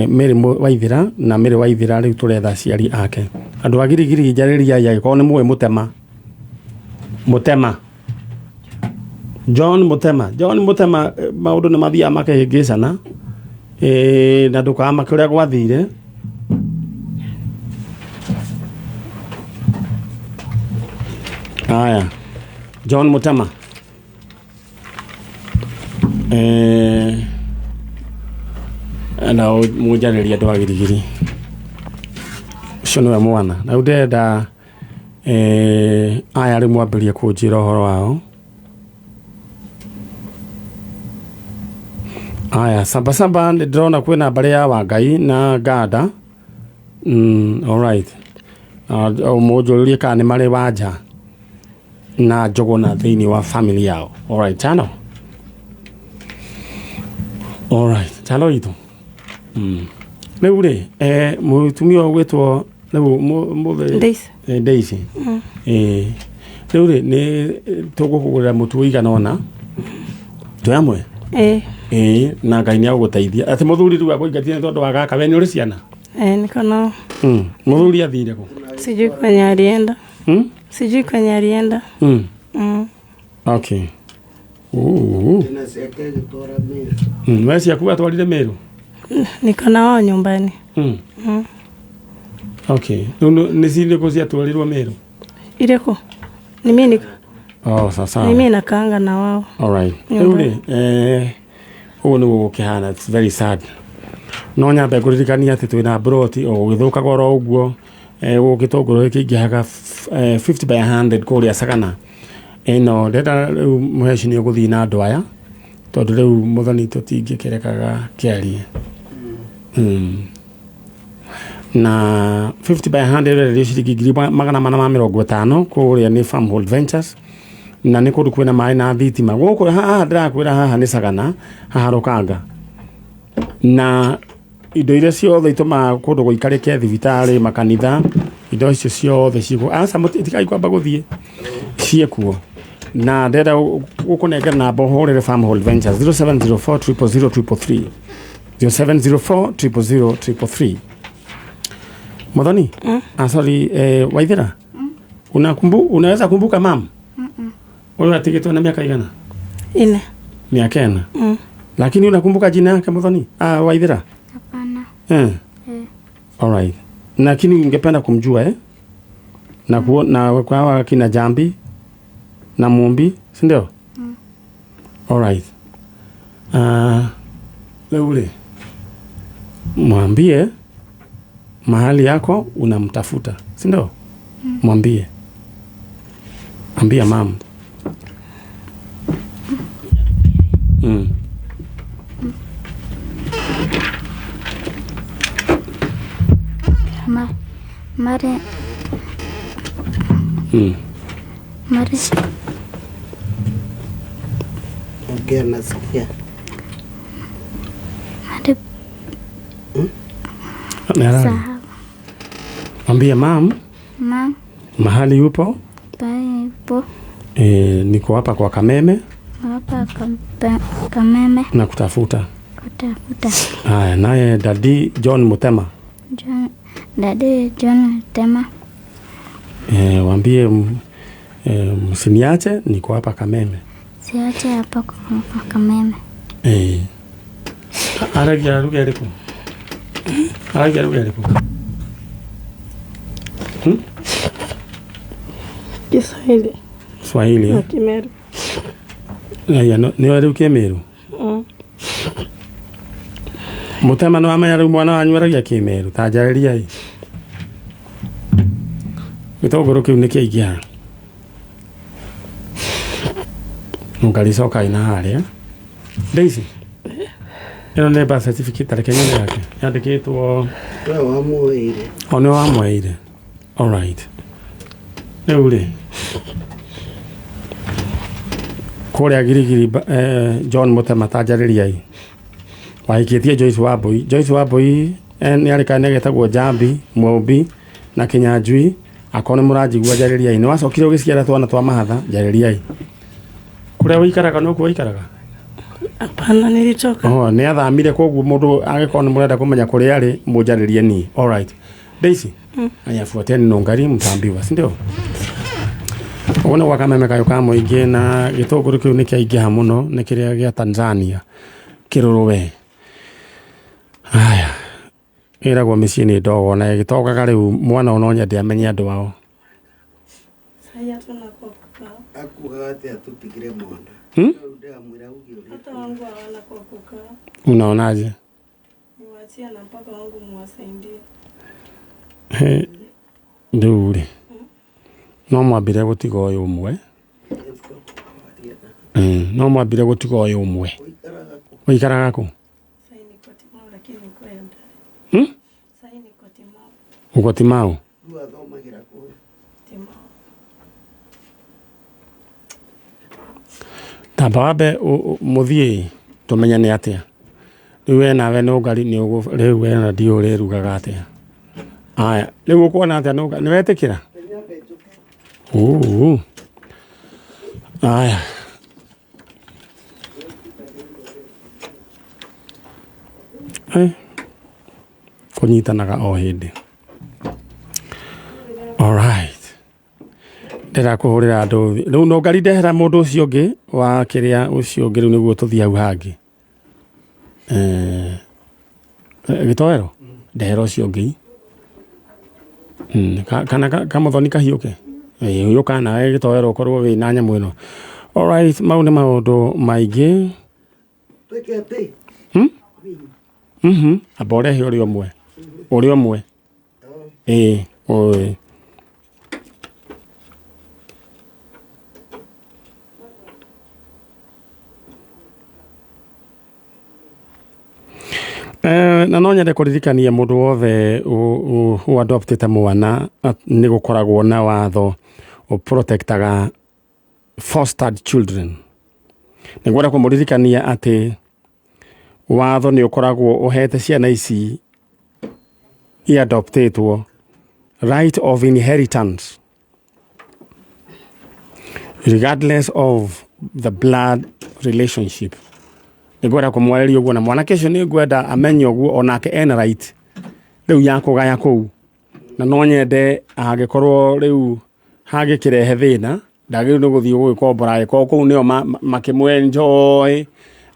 Mary Waithĩra na Mary Waithĩra. Rĩu tũretha aciari ake. Andũ a Girigiri, njarĩria angĩkorwo nĩ mũĩ Mũtema. Mũtema John, Mũtema John Mũtema. Maũndũ nĩ mathiaga makĩhĩngĩcana, na ndũkamake ũrĩa gwathire. Haya, John Mutema, na mũnjarĩrie andũ a Girigiri, ũcio nĩwe mwana. Na rĩu ndĩrenda aya rĩu mwambĩrĩrie kũnjĩra ũhoro wao. Aya, samba samba, nĩ ndĩrona kwĩna mbarĩ ya Wangai na Nganda. Alright, mũnjũrĩrie kana nĩ marĩ wanja na Njũgũna thĩinĩ wa family yao. Alright, chano. Alright, chano itũ. Rĩu rĩ, mũtumia ũyũ ũgwĩtwo rĩu mũthĩ Daisy. Daisy. Rĩu rĩ, nĩ tũgũkũgũrĩra mũtu ũigana ũna twĩ amwe. Eh. Ĩĩ, na Ngai nĩ agũgũteithia. Atĩ mũthuri rĩu akũingatire nĩ tondũ wa gaka. We nĩ ũrĩ ciana? Eh, niko nao. Mũthuri athire kũ? Sijui kwenye alienda. Mm? Sijui kwenye alienda. Okay. Ooh. We ciaku atwarire Meru? Niko na wao nyumbani. Okay. Rĩu nĩ cirĩkũ ciatwarirwo Meru? Ireko ni mimi niko. Oh, sasa. Ni mimi nakaanga na wao. Alright. Rĩu rĩ, ũguo nĩguo gũkĩhana. It's very sad. No nyambe ngũririkania atĩ twĩna broti o gũgĩthũkaga oro ũguo, gũkũ gĩtũngũrũ gĩkĩingĩhaga, 50 by 100 kũrĩa Sagana. Ĩno ndĩrenda rĩu mũheci nĩ ũgũthiĩ na andũ aya, tondũ rĩu mũthoni tũtingĩkĩrekaga kĩarie. Na 50 by 100 ĩrenderio ciringi 450,000 kũrĩa nĩ Farmhold Ventures, na nĩ kũndũ kwĩna maĩ na thitima. Gũkũ haha ndĩrakwĩra, haha nĩ Sagana, haha Rũkanga, na indo iria ciothe itũmaga kũndũ gũikarĩke, thibitarĩ, makanitha, indo icio ciothe ciĩkuo. Aca, tigai kwamba gũthiĩ, ciĩkuo. Na ndĩrenda gũkũnengera namba ũhũrĩre Farmhold Ventures, 0704 000 333, 0704 000 333. Muthoni, ah, sorry, Waithera, unaweza kumbuka mam? Ũyũ atigĩtwo na mĩaka igana? Ine. Miaka ĩna. Lakini unakumbuka jina yake Muthoni? Ah, Waithira? Hapana. Eh. Eh. Alright. Lakini ungependa kumjua eh? Na na kwa hawa kina Jambi na Mumbi, si ndio? Alright. Rĩu rĩ mwambie mahali yako unamtafuta, si ndio? Mwambie. Ambia mam. Ma, mare mare Ongea nasikia. Mare. Nĩ arari. Sahau. Mwambie mam Mam mahali yupo pale ipo niko hapa kwa Kameme hapa Kameme na kutafuta. Kutafuta. Haya, naye Dadi John Mutema. John, Dadi John Mutema. Waambie msiniache, niko hapa Kameme. Siache hapa kwa Kameme. Aragia lugha ĩrĩkũ? Aragia lugha ĩrĩkũ? Kiswahili Swahili. na Eh? Kimeru. Aya, nĩwe rĩu Kĩmĩru? Mutema nĩ wamenya rĩu mwana wanyu aragia Kĩmĩru, ta njarĩriai. Gĩtũngũrũ kĩu nĩ kĩaingĩha. Ngaricoka ina harĩa. Daisy. Ĩno nĩ birth certificate tareke nyone yake. Yandĩkĩtwo We wamuoire. O nĩ wamweire. Alright. Rĩu rĩ kũrĩa Girigiri John Mutema ta njarĩriai. Wahikĩtie Joyce Wambui. Joyce Wambui nĩ arĩ kana getagwo Jambi, Mũmbi na Kĩnyanjui. Akorwo nĩ mũranjigua njarĩriai. Nĩ wacokire ũgĩciara twana twa mahatha njarĩriai. Kũrĩa ũikaraga no kuo ũikaraga? Hapana, nilitoka. Oh, nĩ athamire koguo mũndũ angĩkorwo nĩ mũrenda kũmenya kũrĩa arĩ mũnjarĩrie niĩ. Alright. Daisy. Aya, fuateni nũngari mtaambiwa, si ndio? Ũguo nĩ gwa Kameme kayũ ka mũingĩ na gĩtũngũrũ kĩu nĩ kĩaingĩha mũno nĩ kĩrĩa gĩa Tanzania kĩrũrũwe. Aya, ĩragwo mĩciĩ nĩ ndogo na ĩgĩtongaga rĩu mwana o no nyende amenye andũ ao. Sasa hatuna kwa kukaa. Akugaga atĩ atũtigire mwana. Rĩu ndĩramwĩra uge ũrĩa. Hata wangu hawana kwa kukaa. Unaonaje? Niwaachie na mpaka wangu muwasaidie. He, rĩu rĩ no mwambire gũtiga ũyũ ũmwe. No mwambire gũtiga ũyũ ũmwe. Ũikaraga kũ? Sasa niko Timau lakini niko Eldoret. Sasa niko Timau. Uko Timau? Rĩu athomagĩra kũ? Timau. Tamba wambe mũthiĩ tũmenyane atĩa. Rĩu we nawe nũngari nĩ rĩu we na ndiũ ũrĩrugaga atĩa. Aya, rĩu ũkuona atĩa nũngari nĩ wetĩkĩra? Uu. Aya. Kũnyitanaga o hĩndĩ. Alright. Ndĩrakũhũrĩra andũ rĩu nũngari ndehera mũndũ ũcio ũngĩ wa kĩrĩa ũcio ũngĩ rĩu nĩguo tũthiĩ hau hangĩ. Gĩtoero ndehera ũcio ũngĩ. Kana kamuthoni kahiũke. Hiũka nawe gĩtoero ũkorwo wĩ na nyamũ ĩno. Alright, mau nĩ maũndũ maingĩ. Twĩke atĩ? Amba ũrehe ũrĩa ũmwe. Ũrĩa ũmwe. Ĩĩ, ũĩ. Na no nyende kũririkania mũndũ wothe ũ-adoptĩte mwana nĩ gũkoragwo na watho ũ-protectaga fostered children. Nĩngwenda kũmũririkania atĩ watho nĩ ũkoragwo ũhete ciana ici i-adoptĩtwo right of inheritance regardless of the blood relationship. Nĩngwenda kũmwarĩria ũguo na mwanake ũcio nĩngwenda amenye ũguo onake ena right rĩu ya kũgaya kũu, na no nyende angĩkorwo rĩu hangĩkĩrehe thĩna Ndagĩrĩirwo nĩ gũthiĩ gũgĩkombora angĩkorwo kũu nĩo makĩmwenjoy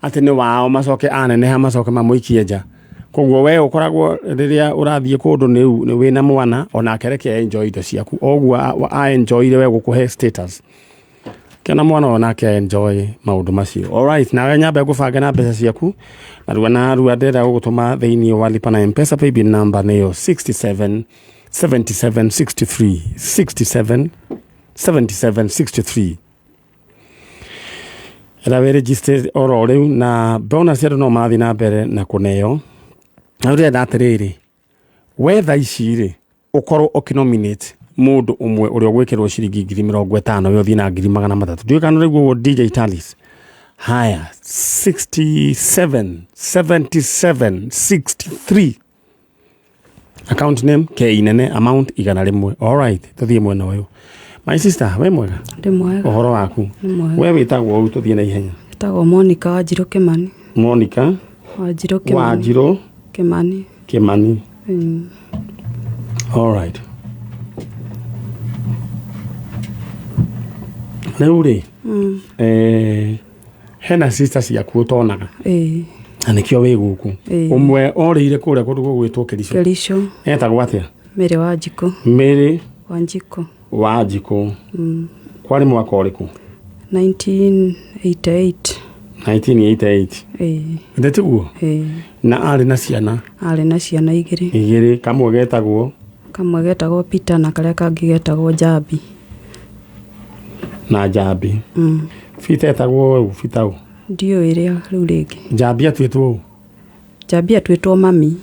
atĩ nĩ wao, macoke aneneha macoke mamũikie nja. Koguo we ũkoragwo rĩrĩa ũrathiĩ kũndũ nĩ wĩna mwana, onake reke enjoy indo ciaku oguo a enjoyire we gũkũhe status kena mwana ũyũ nake enjoy maũndũ macio. Alright, nawe nyambe ngũbange na mbeca ciaku narua narua. Ndĩrenda gũgũtũma thĩinĩ wa lipa na Mpesa. Paybill number nĩyo 67 77 63, 67 77 63. Ĩra wĩ registered oro rĩu na bonus andũ no marathiĩ na mbere na kũneo. Na ũrenda atĩrĩrĩ, we thaa ici rĩ ũkorwo ũkĩnominate mũndũ ũmwe ũrĩa ũgwĩkĩrwo ciringi 50,000, we ũthiĩ na 300,000. Ndiũĩ kana rĩu ũguo. DJ Talis, haya, 67 77 63, account name K inene, amount 100. Alright, tũthiĩ mwena ũyũ. My sister, we mwega? Ndĩ mwega. Ũhoro waku? Nĩ mwega. We wĩtagwo ũũ, tũthiĩ na ihenya. Wĩtagwo Monica Wanjirũ Kĩmani. Monica Wanjirũ Kĩmani. Wanjirũ Kĩmani. Kĩmani. Alright, rĩu rĩ hena sister ciaku ũtonaga? Ĩĩ. Na nĩkĩo wĩ gũkũ. Ĩĩ. Ũmwe orĩire kũrĩa kũndũ gũgwĩtwo Kericho. Kericho. Etagwo atĩa? Mary Wanjikũ. Mary Wanjikũ. Wanjikũ. Kwarĩ mwaka ũrĩkũ? 1988. 1988? Ĩĩ. Ĩndĩ tiguo? Ĩĩ. Na arĩ na ciana? Arĩ na ciana igĩrĩ. Igĩrĩ, kamwe getagwo? Kamwe getagwo Peter na karĩa kangĩ getagwo Njambi. Na Njambi. Peter etagwo ũ? Peter ũ? Ndiũĩ rĩa rĩu rĩngĩ. Njambi atuĩtwo ũ? Njambi atuĩtwo mami.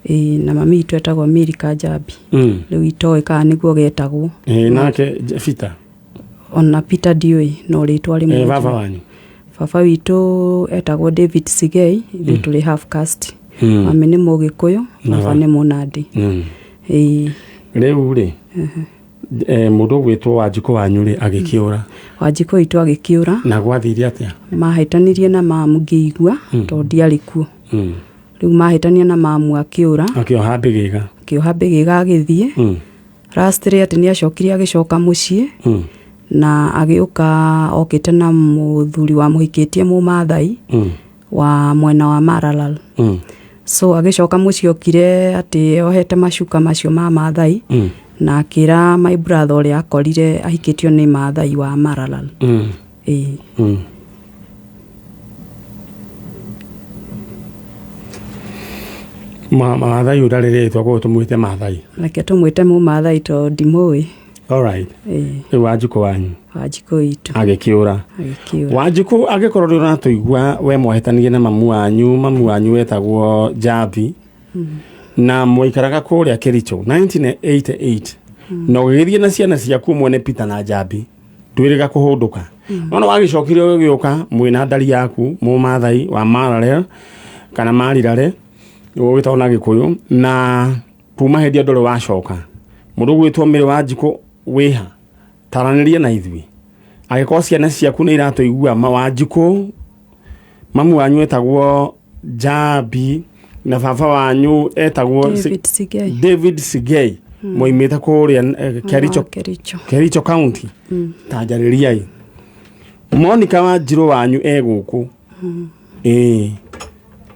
Ĩĩ, na mami witũ etagwo Milika Njambi. Rĩu itoĩ kana nĩguo getagwo. Ĩĩ, nake Peter? Ona Peter ndiũĩ, no rĩtwa rĩmwe. Ĩ, baba wanyu? Baba witũ etagwo David Sigei, ithuĩ tũrĩ half caste. Mami nĩ Mũgĩkũyũ, baba nĩ Mũnandĩ. Ĩĩ. Rĩu rĩ mũndũ ũgwĩtwo Wanjikũ wanyu rĩ agĩkĩũra? Wanjikũ witũ agĩkĩũra. Na gwathire atĩa? Mahĩtanirie na mamu ngĩigua, tondũ ndiarĩ kuo. Rĩu mahĩtania na mamu akĩũra. Akĩoha mbĩgĩga? Akĩoha mbĩgĩga agĩthiĩ. Lastly atĩ nĩ acokire agĩcoka mũciĩ na agĩũka okĩte na mũthuri wamũhikĩtie Mũmathai wa mwena wa Maralal. So agĩcoka mũciĩ okire atĩ ohete macuka macio ma Mathai na akĩra my brother ũrĩa akorire ahikĩtio nĩ Mathai wa Maralal. Ĩĩ. Mathai ũyũ ndarĩ rĩtwa, koguo tũmwĩte Mathai. Reke tũmwĩte Mũmathai tondũ ndimũĩ. Alright. Ĩĩ. Rĩu Wanjikũ wanyu Wanjikũ witũ agĩkĩũra. Agĩkĩũra. Wanjikũ, angĩkorwo ndĩ ũratũigua, we mwahĩtanirie na mamu wanyu, mamu wanyu wetagwo Njambi na mwaikaraga kũrĩa Kericho 1988, na ũgĩgĩthiĩ na ciana ciaku, ũmwe nĩ Peter na Njambi, ndwĩrĩga kũhũndũka. Nona wagĩcokire ũgĩũka mwĩna ndari yaku Mũmathai wa Mararel kana Marirare ũgĩtagwo na Gĩkũyũ, na kuma hĩndĩ ĩyo ndũrĩ wacoka. Mũndũ ũgwĩtwo Mĩrĩ Wanjikũ wĩha, taranĩria na ithuĩ angĩkorwo ciana ciaku nĩ iratũigua. Ma Wanjikũ, mamu wanyu etagwo Njambi na baba wanyu etagwo David Sigei. David Sigei, moimĩte kũrĩa Kericho. Wa Kericho. Kericho County. Tanjarĩriai Monica Wanjirũ wanyu e gũkũ. Ĩĩ,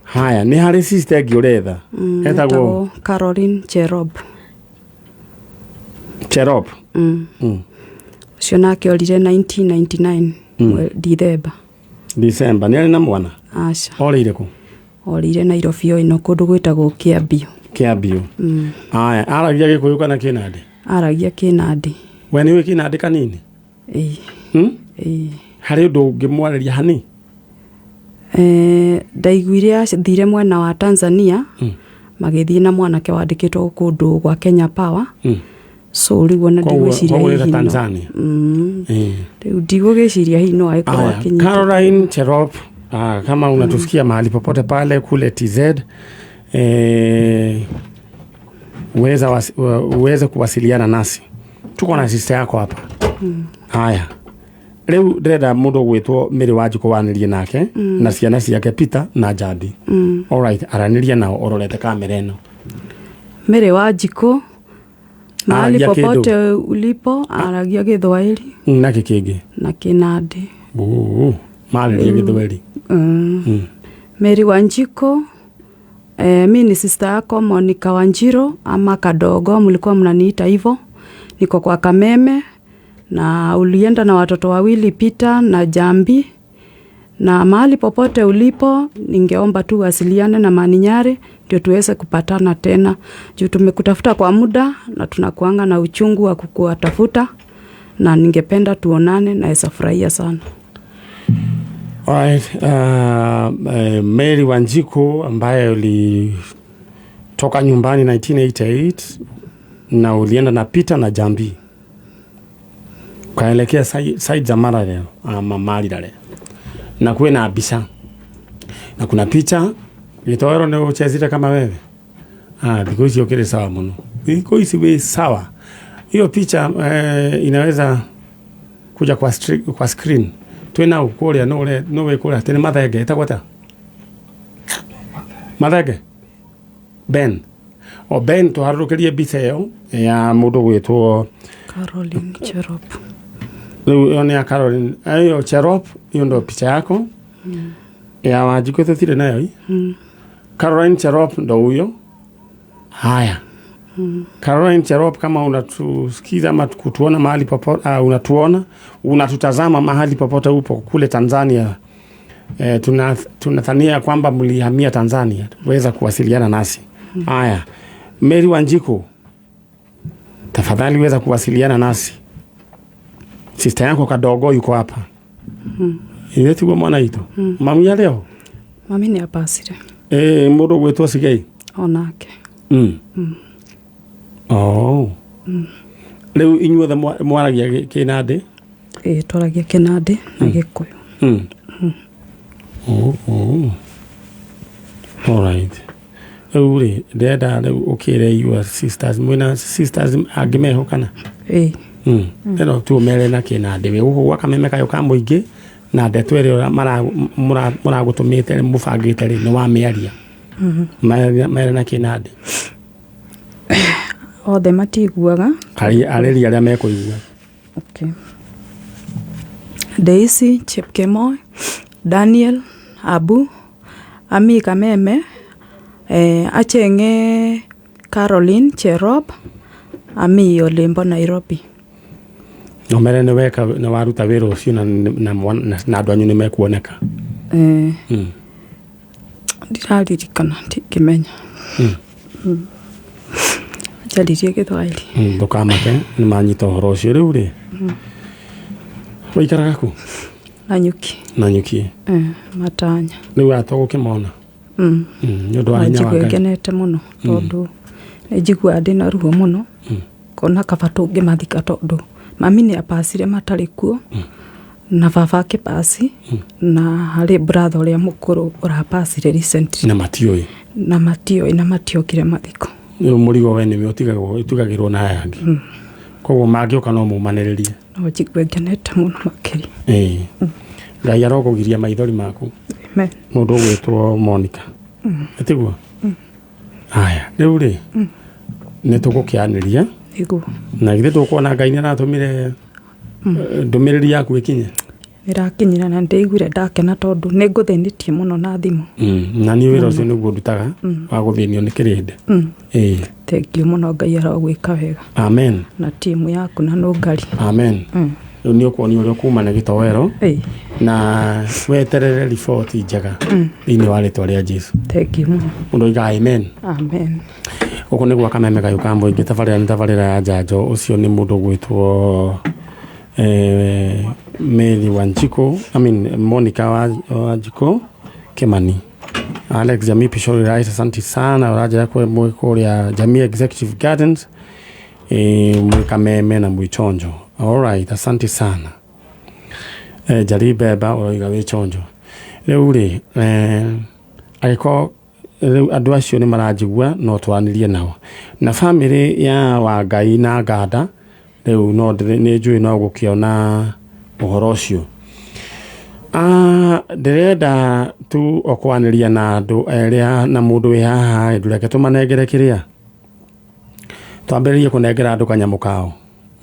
haya, nĩ harĩ sister ĩngĩ ũretha etagwo? Etagwo Caroline Cherop. Cherop. Ũcio nake orire 1999 Dithemba. December. Nĩ arĩ na mwana? Aca. Orĩire kũ? Orire Nairobi o ĩno kũndũ gwĩtagwo Kĩambio. Kĩambio. Aya, aragia Gĩkũyũ kana Kĩnandĩ? Aragia Kĩnandĩ. We nĩ ũĩ Kĩnandĩ kanini? Ĩĩ. Hmm? Ĩĩ. Harĩ ũndũ ũngĩmwarĩria hani? Ndaiguire athire mwena wa Tanzania, magĩthiĩ na mwanake wandĩkĩtwo kũndũ gwa Kenya Power. So rĩu ona ndigwĩciria Koguo hihi wĩta Tanzania. Rĩu ndigũgĩciria hihi no agĩkorwo Aya, akinyĩte. Caroline Cherop, kama unatusikia mahali popote pale kule TZ, uweze kuwasiliana nasi, tuko na sister yako hapa. Haya, rĩu ndĩrenda mũndũ ũgwĩtwo Mĩrĩ Wanjikũ wanĩrie nake na ciana ciake Peter na Njambi. Alright, aranĩria nao ũrorete kamera ĩno. Mĩrĩ Wanjikũ. Mahali Aragia kĩndũ? popote ulipo aragia Gĩthwaĩri Na kĩ kĩngĩ? Na Kĩnandĩ. Oo, marĩrie Gĩthweri. Mary Wanjiko, mi ni sister yako Monica Wanjiro ama Kadogo, mlikuwa mnaniita hivyo. Niko kwa Kameme na ulienda na watoto wawili Peter na Jambi, na mahali popote ulipo, ningeomba tu wasiliane na Maninyari ndio tuweze kupatana tena, juu tumekutafuta kwa muda na tunakuanga na uchungu wa kukuwatafuta, na ningependa tuonane, naweza furahia sana. Alright, Mary Wanjiku ambaye ulitoka nyumbani 1988 na ulienda na Peter na Jambi ukaelekea side za Maralal ama Marirare na kuwe na mbica na kuna picha gĩtoero nĩ ũchezire kama wewe. Ah, thikũ ici ũkĩrĩ sawa mũno, thikũ ici wĩ sawa. Hiyo picha inaweza kuja kwa screen twina kuria no ure no wi kuria tene mathenge etagwo atia mathenge Ben o Ben tuharurukirie mbica ĩyo ya mũndũ gwĩtwo Caroline Cherop. Rĩu ĩyo nĩ ya Caroline ĩyo Cherop, hiyo ndo picha yako ya Wanjikũ tũtirĩ nayo i Caroline Cherop ndo huyo. Haya, Caroline Cherop, kama unatusikiza ama kutuona mahali popote, unatuona unatutazama mahali popote upo kule Tanzania, tunathania kwamba mlihamia Tanzania, weza kuwasiliana nasi. Haya, Mary Wanjiku, tafadhali weza kuwasiliana nasi. Sister yako kadogo yuko hapa. Ithe tiguo mwana itu mami arĩho? Mami nĩ apacire. Mũndũ ũgwĩtwo Sigei? Onake. Oh. Rĩu inyuothe mwaragia Kĩnandĩ? Ĩĩ, twaragia Kĩnandĩ na Gĩkũyũ. Oh. Alright. Rĩu rĩ, ndĩrenda rĩu ũkĩre your sisters, mwĩna sisters angĩ meho kana? Ĩĩ. Ĩno tu mere na Kĩnandĩ wĩ gũkũ gwa Kameme kayũ ka mũingĩ na ndeto ĩrĩa mũragũtũmĩte mũbangĩte rĩ nĩ wamĩaria. Mere na Kĩnandĩ. Othe matiguaga. Arĩria arĩa mekũigua. Okay. Daisy Chepkemoi, Daniel Abu, Ami Kameme, achenge Caroline Cherop, ami olimbo Nairobi. No mere nĩ weka nĩ waruta wĩra ũcio na andũ anyu nĩ mekuoneka. Ndiraririkana ndingĩmenya. Njaririe Gĩthwaĩri. Ndũkamake nĩ manyita ũhoro ũcio. Rĩu rĩ, waikaraga kũ? Nanyuki. Nanyuki. Matanya. Rĩu aya tũgũkĩmona. Nĩ ũndũ wa hinya wa Njigua Ngai. ngenete mũno tondũ nĩ njiguaga ndĩna ruo mũno kona kaba tũngĩmathika tondũ mami nĩ apacire matarĩ kuo na baba akĩpaci na harĩ brother ũrĩa mũkũrũ ũrapacire recently. Na matiũĩ. Na matiũĩ na matiokire mathiko. Rĩu mũrigo we nĩwe ũtigagĩrwo na aya angĩ, koguo mangĩũka no mumanĩrĩrie. No njigue ngenete mũno makĩria. Ĩĩ, Ngai arokũgiria maithori maku. Amen. Mũndũ ũgwĩtwo Monica, ĩtiguo? Aya, rĩu rĩ nĩ tũgũkĩanĩria. Nĩguo. Na githĩ tũkuona Ngai nĩ aratũmire ndũmĩrĩri yaku ĩkinye. Nĩrakinyire na ndĩiguire ndakena tondũ nĩ ngũthĩnĩtie mũno na thimũ. Na niĩ wĩra ũcio nĩguo ndutaga wa gũthĩnio nĩ kĩrĩndĩ. Ĩĩ. Thengiũ mũno, Ngai arogwĩka wega. Amen. Na timu yaku na nũngari. Amen. Rĩu nĩ ũkuonio ũrĩa kuma na gĩtoero na weterere riboti njega thĩinĩ wa rĩtwa rĩa Jesu. Thengiũ mũno. Mũndũ oiga amen. Amen. Gũkũ nĩ gwa Kameme kayũ ka mũingĩ, tabarĩra nĩ tabarĩra ya njanjo. Ũcio nĩ mũndũ ũgwĩtwo Mary Wanjiko, I mean Monica Wanjiko Kimani. Alex Jamii Pishori Rais, asante sana ũranjĩra mwĩ kũrĩa Jamii Executive Gardens, mwĩ Kameme na mwĩ Chonjo. Alright, asante sana. Jari Beba ũroiga wĩ Chonjo. Rĩu rĩ, angĩkorwo rĩu andũ acio nĩ maranjigua no twaranĩrie nao na bamĩrĩ ya Wangai na Nganda. Rĩu no nĩ njũĩ no gũkĩona ũhoro ũcio. Ah, ndĩrenda tu o kwanĩria na andũ erĩa na mũndũ wĩ haha, ndũreke tũmanengere kĩrĩa Twambĩrĩrie kũnengera andũ kanyamũ kao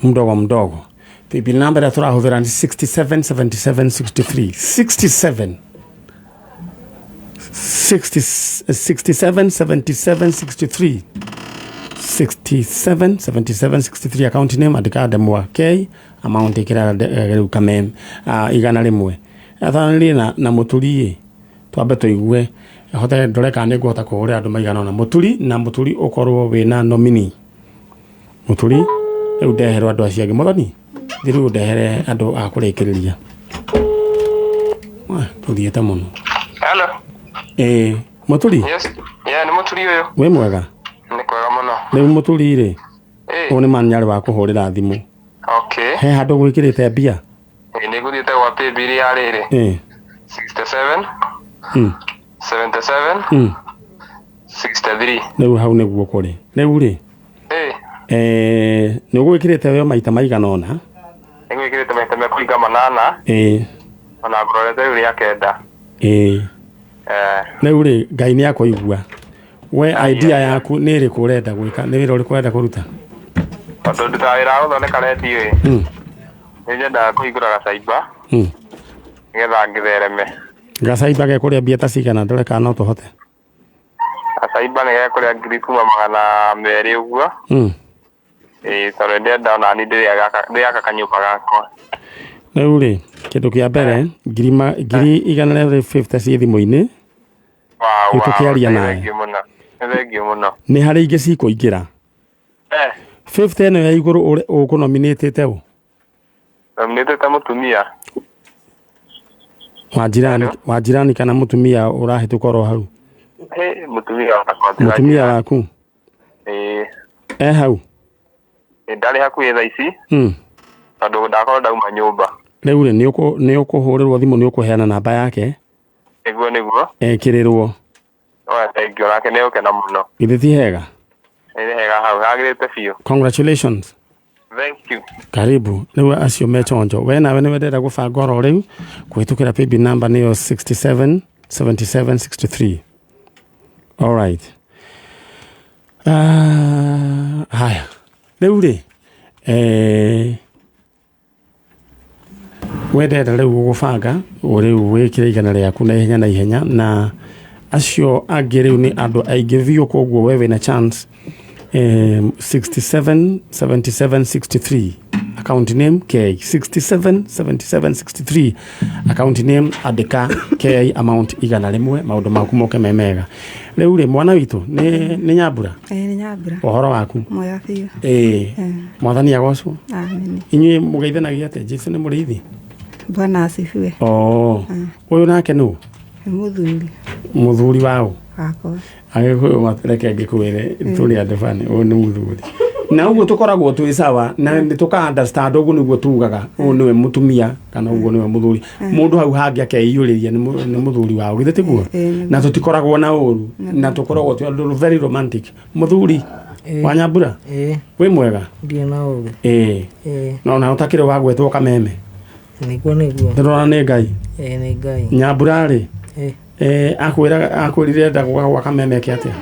mdogo mdogo. Paybill number ĩrĩa tũrahũthĩra nĩ 677763, 67 60 67 77 63, 67 77 63. Account name andĩka Ndemwa K, amount ĩkĩra rĩu kameme 100. Athanĩrie na mũturi ĩ twambe tũigue hote ndore kana nĩ ngũhota kũhũrĩra andũ maigana ũna. Mũturi na mũturi ũkorwo wĩna nominee. Mũturi rĩu ndeherwo andũ acio angĩ. Mũthoni thiĩ rĩu ndehere andũ a kũrĩkĩrĩria. Wah, tũthiĩte mũno. Hello. Ĩĩ, mũturi. Yes. Yeah, nĩ mũturi ũyũ. Wĩ mwega? Nĩ kwega mũno. Rĩu mũturi rĩ, Ĩĩ. ũyũ nĩ manyarĩ wa kũhũrĩra thimũ. Okay. He handũ gwĩkĩrĩte mbia? Ĩĩ, nĩ ngũthiĩte gwa paybill ya rĩrĩ. Ĩĩ. 67 77 63. Rĩu hau nĩguo kũrĩ rĩu rĩ. Ĩĩ. Nĩ ũgwĩkĩrĩte we maita maigana ũna? Nĩ ngwĩkĩrĩte maita mekũringa manana. Ĩĩ. Ona ngũrorete rĩu rĩa kenda. Ĩĩ. Eh, Rĩu rĩ, Ngai nĩ akũigua. We idea yaku nĩ ĩrĩkũ ũrenda gwĩka? Nĩ wĩra ũrĩkũ ũrenda kũruta? Tondũ ndutaga wĩra wa gũthondeka rendio ĩ. Nĩ nyendaga kũhingũra gacaimba nĩgetha ngĩthereme. Gacaimba gekũrĩa mbia ta cigana? Ndore kana no tũhote. Gacaimba nĩ gekũrĩa ngiri kuma 200 ũguo. Ĩĩ, tondũ ndĩrenda ona niĩ ndĩrĩaka kanyũmba gakwa. Rĩu rĩ, kĩndũ kĩa mbere, 150,000 ciĩ thimũ-inĩ. Wow, Rĩu tũkĩaria nĩ nawe. thengiũ mũno. Nĩ thengiũ mũno. Nĩ harĩ ingĩ cikũingĩra. Eh, 50 ĩno ya igũrũ ũkũnominĩtĩte ũ? Nominĩtĩte mũtumia. Wa jirani, wa jirani kana mũtumia ũrahĩtũka oro hau? Ĩ, mũtumia wakwa. Mũtumia waku? Ĩĩ. E hau? Ĩ, ndarĩ hakuhĩ thaa ici tondũ ndakorwo ndauma nyũmba. Rĩu rĩ, nĩ ũkũhũrĩrwo thimũ, nĩ ũkũheana namba yake. Nĩguo nĩguo. Ekĩrĩrwo. Oya, thengiũ nake nĩ egũkena mũno. Githĩ ti hega? Nĩ hega hau hagĩrĩte biũ. Congratulations. Thank you. Karibu. Rĩu acio me chonjo. We nawe nĩ wendera gũbanga oro rĩu kũhĩtũkĩra paybill number nĩyo 67 77 63. All right. Haya. Rĩu rĩ, wendete rĩu gũbanga rĩu wĩkĩre 100 rĩaku na ihenya na ihenya, na acio angĩ rĩu nĩ andũ aingĩ biũ, koguo we wĩna chance. 67 77 63, account name K, 67 77 63, account name andĩka K, amount 100, maũndũ maku moke me mega. Rĩu rĩ, mwana witũ nĩ Nyambura? Ĩĩ, nĩ Nyambura. Ũhoro waku? Mwega biũ. Ĩĩ, mwathani agocwo. Amen. Inyuĩ mũgeithanagia atĩa? Jesu nĩ mũrĩithi. Bwana asifiwe. Oh, ũyũ nake nũ? Nĩ mũthuri. Mũthuri waũ? Wakwa. Agĩkũyũ, reke ngĩkwĩre, tũrĩ andũ bani, ũyũ nĩ mũthuri na ũguo tũkoragwo twĩ sawa na nĩ tũka understand, ũguo nĩguo tugaga ũyũ nĩwe mũtumia kana ũguo nĩwe mũthuri. Mũndũ hau hangĩ akeiyũrĩria nĩ mũthuri wao, githĩ tiguo? Na tũtikoragwo na ũru na tũkoragwo twĩ andũ very romantic. Mũthuri wa Nyambura, wĩ mwega? Ndirĩ na ũru. Ĩĩ. Ĩĩ. No na ũtakĩrĩ wa gwetwo kameme? Nĩguo nĩguo. Ndĩrona nĩ Ngai. Ĩĩ, nĩ Ngai. Nyambura rĩ, Ĩĩ. akwĩra akwĩrire enda gwa kameme ke atĩa?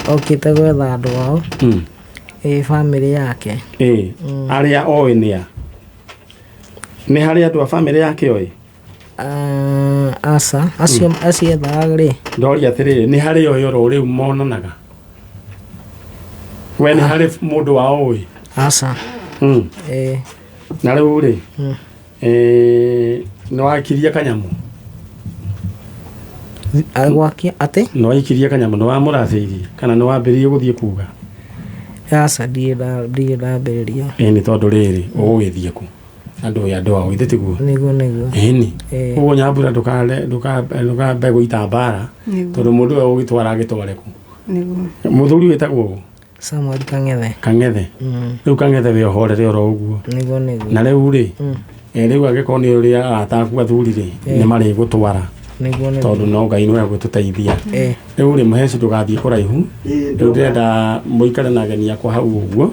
Okĩte gwetha andũ ao. Ĩĩ, bamĩrĩ yake. Ĩĩ, arĩa oĩ nĩ a? Nĩ harĩ andũ a bamĩrĩ yake oĩ? Aca, acio acio ethaga rĩ. Ndoria atĩrĩrĩ, nĩ harĩ oĩ oro rĩu monanaga? We nĩ harĩ mũndũ wao ũĩ? Aca. Ĩĩ. Na rĩu rĩ, nĩ wakirie kanyamũ? Gwakia atĩ? Nĩ waikirie kanyamũ, nĩ wamũracĩirie kana nĩ wambĩrĩirie gũthiĩ kuga? Aca, ndirĩ ndambĩrĩria. Ĩĩ, nĩ tondũ rĩrĩ, ũgũgĩthiĩ kũ andũ aya andũ ao, githĩ tiguo? Nĩguo nĩguo. Ĩni. Ĩĩ. Ũguo Nyambura, ndũkambe gũita mbara. Nĩguo. Tondũ mũndũ ũyũ ũgĩtwara agĩtware kũ? Nĩguo. Mũthuri wĩtagwo ũ? Samuel Kang'ethe. Kang'ethe. Rĩu Kang'ethe, wĩ ũhorere oro ũguo. Nĩguo nĩguo. Na rĩu rĩ, rĩu angĩkorwo nĩ ũrĩa arata aku athuri rĩ, nĩ marĩgũtwara. Nĩguo nĩguo. Tondũ no Ngai nĩwe gũtũteithia. Ĩĩ. Rĩu rĩ, mũheci, ndũgathiĩ kũraihu. Rĩu ndĩrenda mũikare na ageni akwa hau ũguo,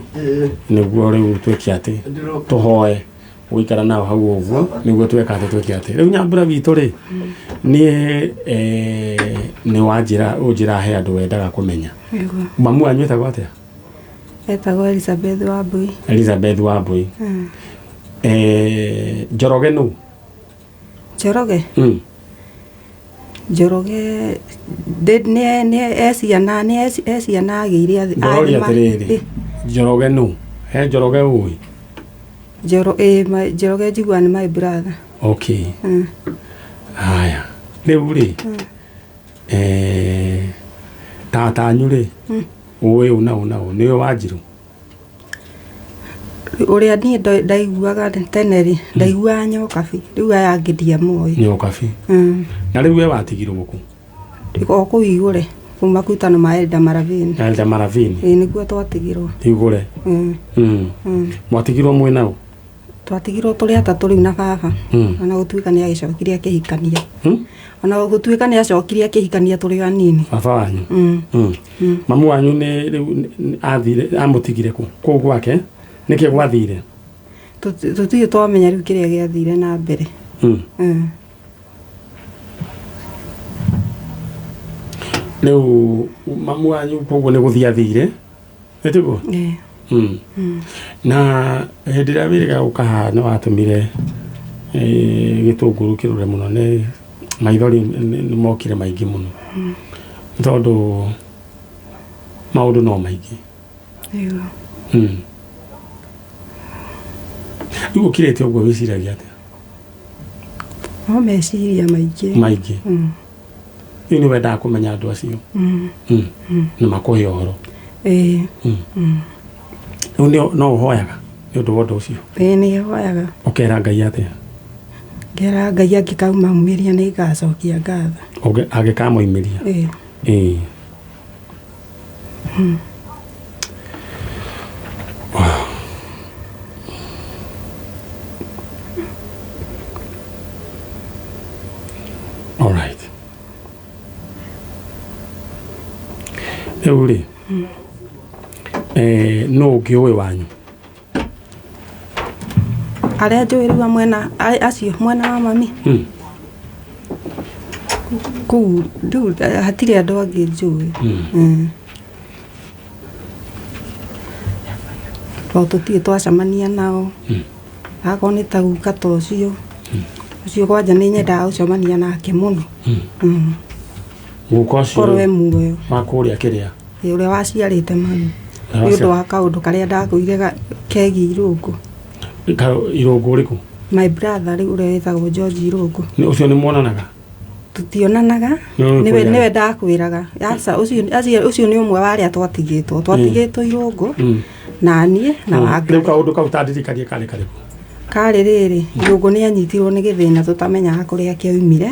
nĩguo rĩu twĩke atĩ tũhoe. Gũikara nao hau ũguo nĩguo tweka atĩ twĩke atĩ rĩu Nyambura witũ rĩ, niĩ nĩ wanjĩra ũnjĩra he andũ wendaga kũmenya. Nĩguo. Mamu wanyu etagwo atĩa? Etagwo Elizabeth Wambui. Elizabeth Wambui. Njoroge nũ? Njoroge. Njoroge nĩ eciana nĩ eciana agĩire Ndĩroria atĩrĩrĩ, Njoroge nũ? He Njoroge ũĩ? Njoroge njiguaga nĩ my brother. Okay. Haya. Rĩu rĩ, tata anyu rĩ, ũĩ ũ na ũ na ũ? Nĩwe Wanjirũ? Ũrĩa niĩ ndaiguaga tene rĩ, ndaiguaga Nyokabi. Rĩu aya angĩ ndiamoĩ. Nyokabi. Na rĩu we watigirwo kũ? O kũu Igũre, kũu makutano ma Elda Maravini. Elda Maravini. Ĩĩ nĩkuo twatigirwo. Igũre. Mwatigirwo mwĩ nao? Twatigirwo tũrĩ atatũ rĩu na baba. Ona gũtuĩka nĩ agĩcokire akĩhikania. Ona gũtuĩka nĩ acokire akĩhikania tũrĩ anini. Baba wanyu? Mamu wanyu nĩ rĩu athire amũtigire kũ? Kũu gwake? Nĩkĩ gwathire? Tũtirĩ twamenya rĩu kĩrĩa gĩathire na mbere. Rĩu mamu wanyu koguo nĩ gũthiĩ athire? Nĩ tiguo? Ĩĩ. Na hĩndĩ ĩrĩa wĩrĩga gũka haha nĩ watũmire gĩtũngũrũ kĩrũre mũno, nĩ maithori nĩ mokire maingĩ mũno. Nĩ tondũ maũndũ no maingĩ. Nĩguo. Rĩu ũkirĩte ũguo wĩciragia atĩa? No meciria maingĩ. Maingĩ. Rĩu nĩ wendaga kũmenya andũ acio. Na makũhe ũhoro. Ĩĩ. Rĩu no ũhoyaga nĩ ũndũ wa ũndũ ũcio? Ĩĩ nĩ hoyaga. Ũkera Ngai atĩa? Ngera Ngai angĩkaumamumĩria nĩ ngacokia ngatho. Angĩkamoimĩria? Ĩĩ. Ĩĩ. All right. Rĩu rĩ, nũ ũngĩ ũĩ wanyu? Arĩa njũĩ rĩu a mwena acio mwena wa mami. Kũu rĩu hatirĩ andũ angĩ njũĩ. Tondũ tũtirĩ twacemania nao. Akorwo nĩ ta guka ta ũcio. Ũcio kwanja nĩ nyendaga gũcemania nake mũno. Guka ũcio Korwo e muoyo. Wa kũrĩa kĩrĩa? Ĩ, ũrĩa waciarĩte mami. Nĩ ũndũ wa kaũndũ karĩa ndakwĩire kegiĩ Irũngũ. Irũngũ ũrĩkũ? My brother rĩu ũrĩa wĩtagwo George Irũngũ. Ũcio nĩ muonanaga? Tũtionanaga. Nĩwe ndakwĩraga. Aca, ũcio nĩ ũmwe wa arĩa twatigĩtwo. Twatigĩtwo Irũngũ na niĩ na Wangari. Rĩu kaũndũ kau tandirikanie karĩ karĩkũ? Karĩ rĩrĩ, Irũngũ nĩ anyitirwo nĩ gĩthĩna tũtamenyaga kũrĩa kĩoimire.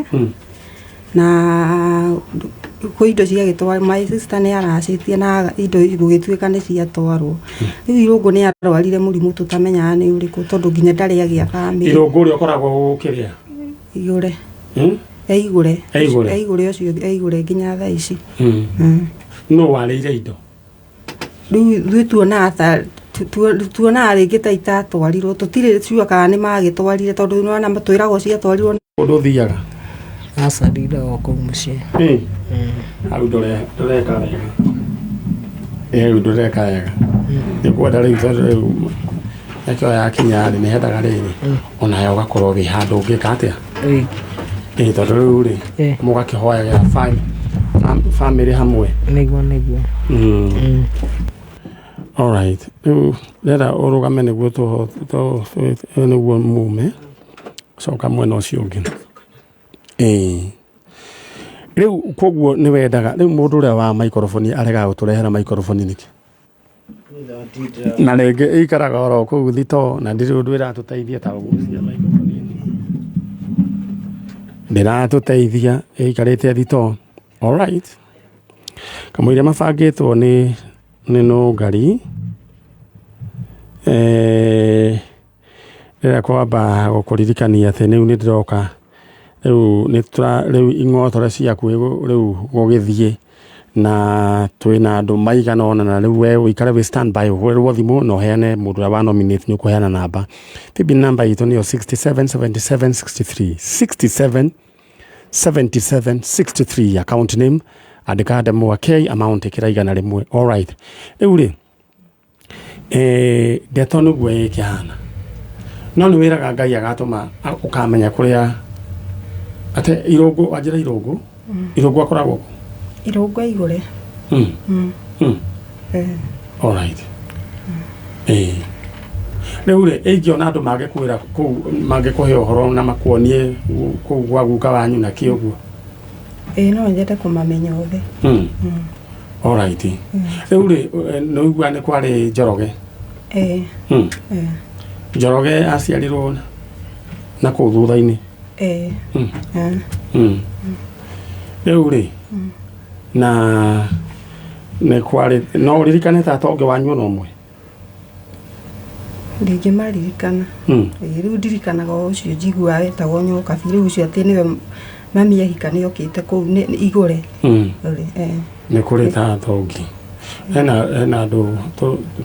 Na kwĩ indo ciagĩtwarwo, my sister nĩ aracĩtie na indo gũgĩtuĩka nĩ ciatwarwo. Rĩu Irũngũ nĩ arwarire mũrimũ tũtamenyaga nĩ ũrĩkũ tondũ nginya ndarĩ agĩa bamĩrĩ. Irũngũ ũrĩa ũkoragwo ũkĩrĩa? Igũre. Eigũre. Eigũre. Eigũre ũcio eigũre nginya thaa ici. Nũ warĩire indo? Rĩu ithuĩ tuonaga ta tuonaga rĩngĩ ta itatwarirwo, tũtirĩ sure kana nĩ magĩtwarire tondũ nĩwona twĩragwo ciatwarirwo. Ũndũ ũthiaga? Aca ndindaga o kũu mũciĩ. Hau ndũreka wega. Rĩu ndũreka wega. Nĩngwenda rĩu tondũ rĩu nĩkĩo yakinya rĩ, nĩhendaga rĩrĩ onawe ũgakorwo wĩ handũ ũngĩka atĩa? Ĩĩ tondũ rĩu rĩ, mũgakĩhoyagĩra famĩlĩ hamwe. Nĩguo nĩguo. All right. Rĩu ndĩrenda ũrũgame nĩguo nĩguo mume coka mwena ũcio ũngĩ. Ĩĩ. Rĩu koguo nĩ wendaga rĩu mũndũ ũrĩa wa microphone aregaga gũtũrehera microphone nĩkĩ? Na rĩngĩ ĩikaraga oro kũu thitoo na ndirĩ ũndũ ĩratũteithia ta ũgucia microphone ĩno. Ndĩratũteithia ĩikarĩte thitoo. All right. Kamũira mabangĩtwo nĩ Nũngari. Ndĩrenda kwamba gũkũririkania atĩ rĩu nĩ ndĩroka rĩu nĩ rĩu ing'otore ciaku rĩu gũgĩthiĩ Na twina andu maigana ona, na riu we uikare wi standby uhurirwo thimu na uheane mundu uria wa nominate. Ni ukuheana namba. Paybill namba itu niyo 67 77 63, 67 77 63. Account name andika Ndemwa K, amount ikira 100. Alright, riu ri ndeto niguo ĩkĩhana, no nĩ wĩraga Ngai agatũma ũkamenya kũrĩa ate Irũngũ. Wanjĩra Irũngũ. Irũngũ akoragwo kũ? Irũngũ igũre. Alright, rĩu rĩ, ingĩona andũ mangĩkwĩra kũu, mangĩkũhe ũhoro na makuonie kũu gwa guka wanyu na kĩ ũguo? Ĩĩ, no nyende kũmamenya othe. Alright, rĩu rĩ, nĩ ũigua nĩ kwarĩ Njoroge? Ĩĩ. Njoroge aciarirwo na kũu thutha-inĩ? Ĩĩ. Rĩu rĩ, na nĩ kwarĩ, no ũririkane tata ũngĩ wanyu ona ũmwe? Ndingĩmaririkana. Ĩĩ, rĩu ndirikanaga o ũcio njiguaga wetagwo Nyokabi. Rĩu ũcio atĩ nĩwe mami ahika nĩ okĩte kũu igũre. Rĩ, eh. Nĩ kũrĩ tata ũngĩ, hena andũ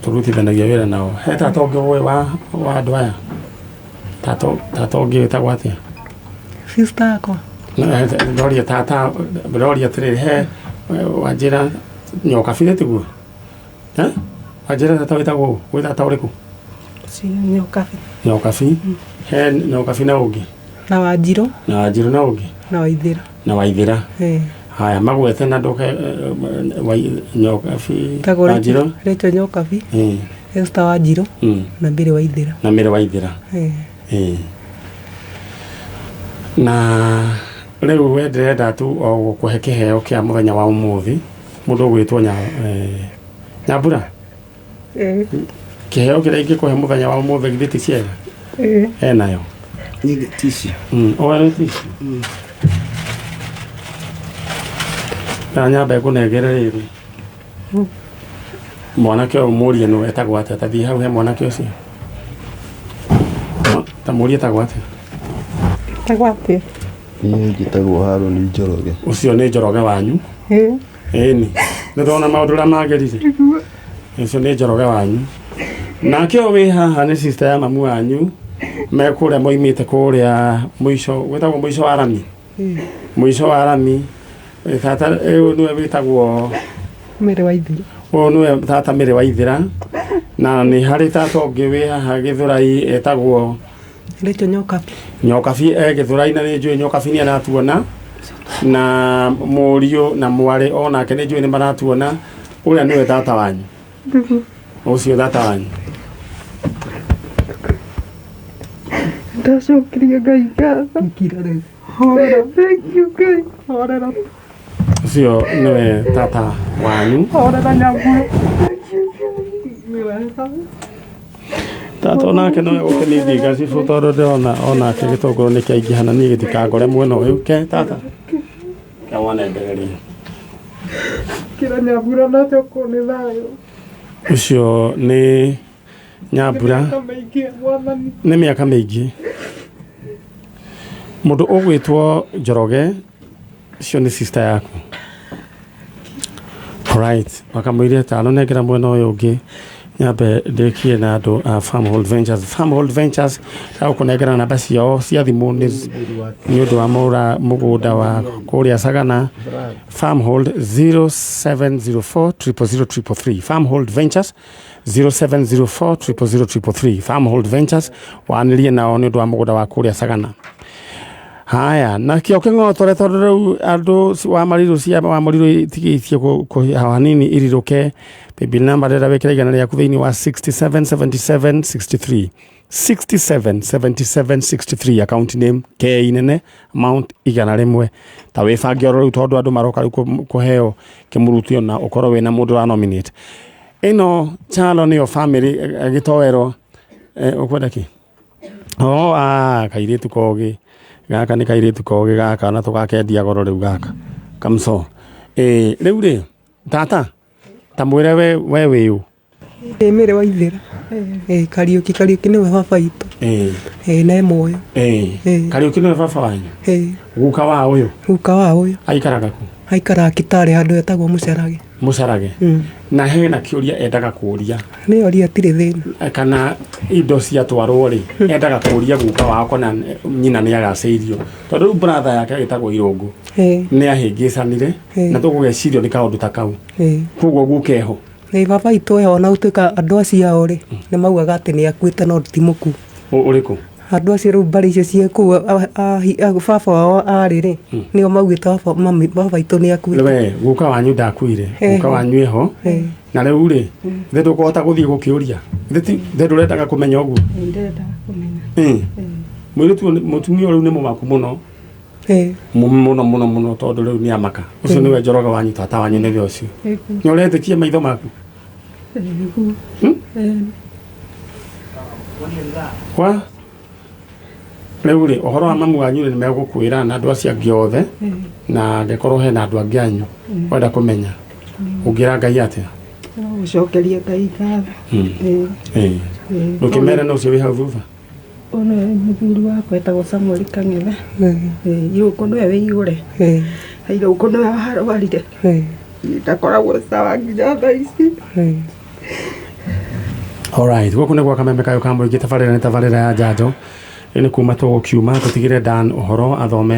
tũrutithanagia wĩra nao. He tata ũngĩ ũĩ wa andũ aya? Tata ũngĩ wĩtagwo atĩa? Sister yakwa. Ndoria tata, ndoria atĩrĩrĩ, he wanjĩra Nyokabi tiguo? Eh? Wanjĩra tata wĩtagwo ũ? Gwĩ tata ũrĩkũ? Ũcio Nyokabi. Nyokabi. He Nyokabi na ũngĩ? Na Wanjirũ. Na Wanjirũ na ũngĩ? Na Waithĩra. Na Waithĩra. Eh. Haya, magwete na ndũke Nyokabi. Tagwo Wanjirũ. Rachel Nyokabi. Esther Wanjirũ. Na Mbĩrĩ Waithĩra. Na Mĩrĩ Waithĩra. Eh. Na rĩu we ndĩrenda tu o gũkũhe kĩheo kĩa mũthenya wa ũmũthĩ, mũndũ ũgwĩtwo Nyambura. Kĩheo kĩrĩa ingĩkũhe mũthenya wa ũmũthĩ githĩ ti ciega? Enayo. Nyingĩ tissue. Oya nĩ tissue. Na nyambe ngũnengere rĩrĩ mwanake ũyũ, mũrie nũ etagwo atĩa. Tathiĩ hau he mwanake ũcio, ta mũrie etagwo atĩa. Tagwo atĩa? Niĩ njĩtagwo Harũni Njoroge. Ũcio nĩ Njoroge wanyu? Ĩni, nĩ ndona maũndũ ũrĩa magĩrire. Ũcio nĩ Njoroge wanyu. Nake ũyũ wĩ haha nĩ sister ya mamu wanyu, me kũrĩa moimĩte kũrĩa mũico, gwĩtagwo mũico wa rami. Mũico wa rami. Tata ũyũ nĩwe wĩtagwo? Mĩrĩ Waithĩra. Ũyũ nĩwe tata Mĩrĩ Waithĩra. Na nĩ harĩ tata ũngĩ wĩ haha Gĩthũrai etagwo? Rachel Nyokabi. Nyokabi e Gĩthũrai, na nĩ njũĩ Nyokabi nĩ aratuona, na mũriũ na mwarĩ onake nĩ njũĩ nĩ maratuona. Ũrĩa nĩwe tata wanyu ũcio, tata wanyu. Ndacokeria Ngai ngatho. Thank you, Ngai. Horera. Ũcio nĩwe tata wanyu. Horera, Nyambura. Nĩ wega. Tata onake no gũkĩnithinga cibũ, tondũ ndĩrona onake gĩtũngũrũ nĩ kĩaingĩha na niĩ gĩtikangore mwena ũyũ. Ke tata kewanendererie. Kĩra Nyambura nacokwo nĩ thayũ. Ũcio nĩ Nyambura. Mĩaka mĩingĩ, Mwathani. Nĩ mĩaka mĩingĩ. Mũndũ ũgwĩtwo Njoroge, ũcio nĩ sister yaku? Right, wakamũire tano nengera mwena ũyũ ũngĩ, nyambe ndĩkie na andũ a Farmhold Ventures. Farmhold Ventures agũkũnengera namba ciao cia thimũ nĩ ũndũ wa mũgũnda wa kũrĩa Sagana. Farmhold 0704 000 333. Farmhold Ventures 0704 000 333. Farmhold Ventures, wanĩrie nao nĩ ũndũ wa mũgũnda wa kũrĩa Sagana. Haya, na kĩo kĩng'otore, tondũ rĩu andũ wa marirũ cia wa marirũ itigĩtie kũhaha hanini irirũke. Paybill number ndĩrenda wĩkĩre 100 rĩaku thĩinĩ wa 67 77 63, 67 77 63, account name K nene, amount 100. Ta wĩbange oro rĩu, tondũ andũ maroka rĩu kũheo kĩmurutio, na ũkorwo wĩna mũndũ wa nominate. Ĩno Chalo nĩyo family gĩtoero. Ũkwenda kĩ? Oh, ah, kairĩtu kogĩ gaka, nĩ kairĩtu kogĩ gaka, na tũgakendia goro rĩu gaka kamso. Rĩu rĩ, tata, ta mwĩre we wĩũ? Ĩ, Mĩrĩ Waithĩra. Ĩ, Kariũki. Kariũki nĩwe baba witũ. Ĩ, na e muoyo. Kariũki nĩwe baba wanyu? Ĩ. Guka wa ũyũ? Guka wa ũyũ. Aikaraga kũ? Aikaraga Kitale handũ hetagwo Mũcarage. Mũcarage. Na hena kĩũria endaga kũũria. Nĩ oria atirĩ thĩna. Kana indo ciatwarwo rĩ, endaga kũũria guka wao kana nyina nĩ agacĩirio, tondũ rĩu brother yake agĩtagwo Irũngũ nĩ ahĩngĩcanire na tũgũgecirio nĩ kaũndũ ta kau. Koguo guka eho? Ĩ, baba witũ eho, ona gũtuĩka andũ acio ao rĩ, nĩ maugaga atĩ nĩ akuĩte no ti mũkuũ. Ũrĩkũ? Andũ acio rĩu mbarĩ icio ciĩ kũu baba wao arĩ rĩ, nĩo maugĩte baba witũ nĩ akuĩte. We guka wanyu ndakuire? Guka wanyu eho? Na rĩu rĩ, thĩ ndũkũhota gũthiĩ gũkĩũria thĩ ndũrendaga kũmenya ũguo? Ndĩrendaga kũmenya. Mũirĩtu ũyũ mũtumia ũyũ rĩu nĩ mũmaku mũno. Mũno mũno mũno, tondũ rĩu nĩ amaka. Ũcio nĩwe Njoroge wanyu, tata wanyu nĩwe ũcio. Nĩ ũretĩkia maitho maku? Nĩguo. Wa rĩu rĩ, ũhoro wa mamu wanyu rĩ, nĩ megũkwĩra na andũ acio angĩ othe, na angĩkorwo hena andũ angĩ anyu wenda kũmenya, ũngĩra Ngai atĩa? No gũcokeria Ngai ngatho. Ndũkĩmere na ũcio wĩ hau thutha. Ũyũ nĩwe mũthuri wakwa, etagwo Samuel Kang'ethe. Irũngũ nĩwe wĩihũre. Irũngũ nĩwe warwarire. Ndakoragwo sawa nginya thaa ici. Alright, gũkũ nĩ gwa Kameme kayũ ka mũingĩ, tabarĩra nĩ tabarĩra ya njanjo. Rĩu nĩ kuma tũgũkiuma tũtigĩre Dan ũhoro athome.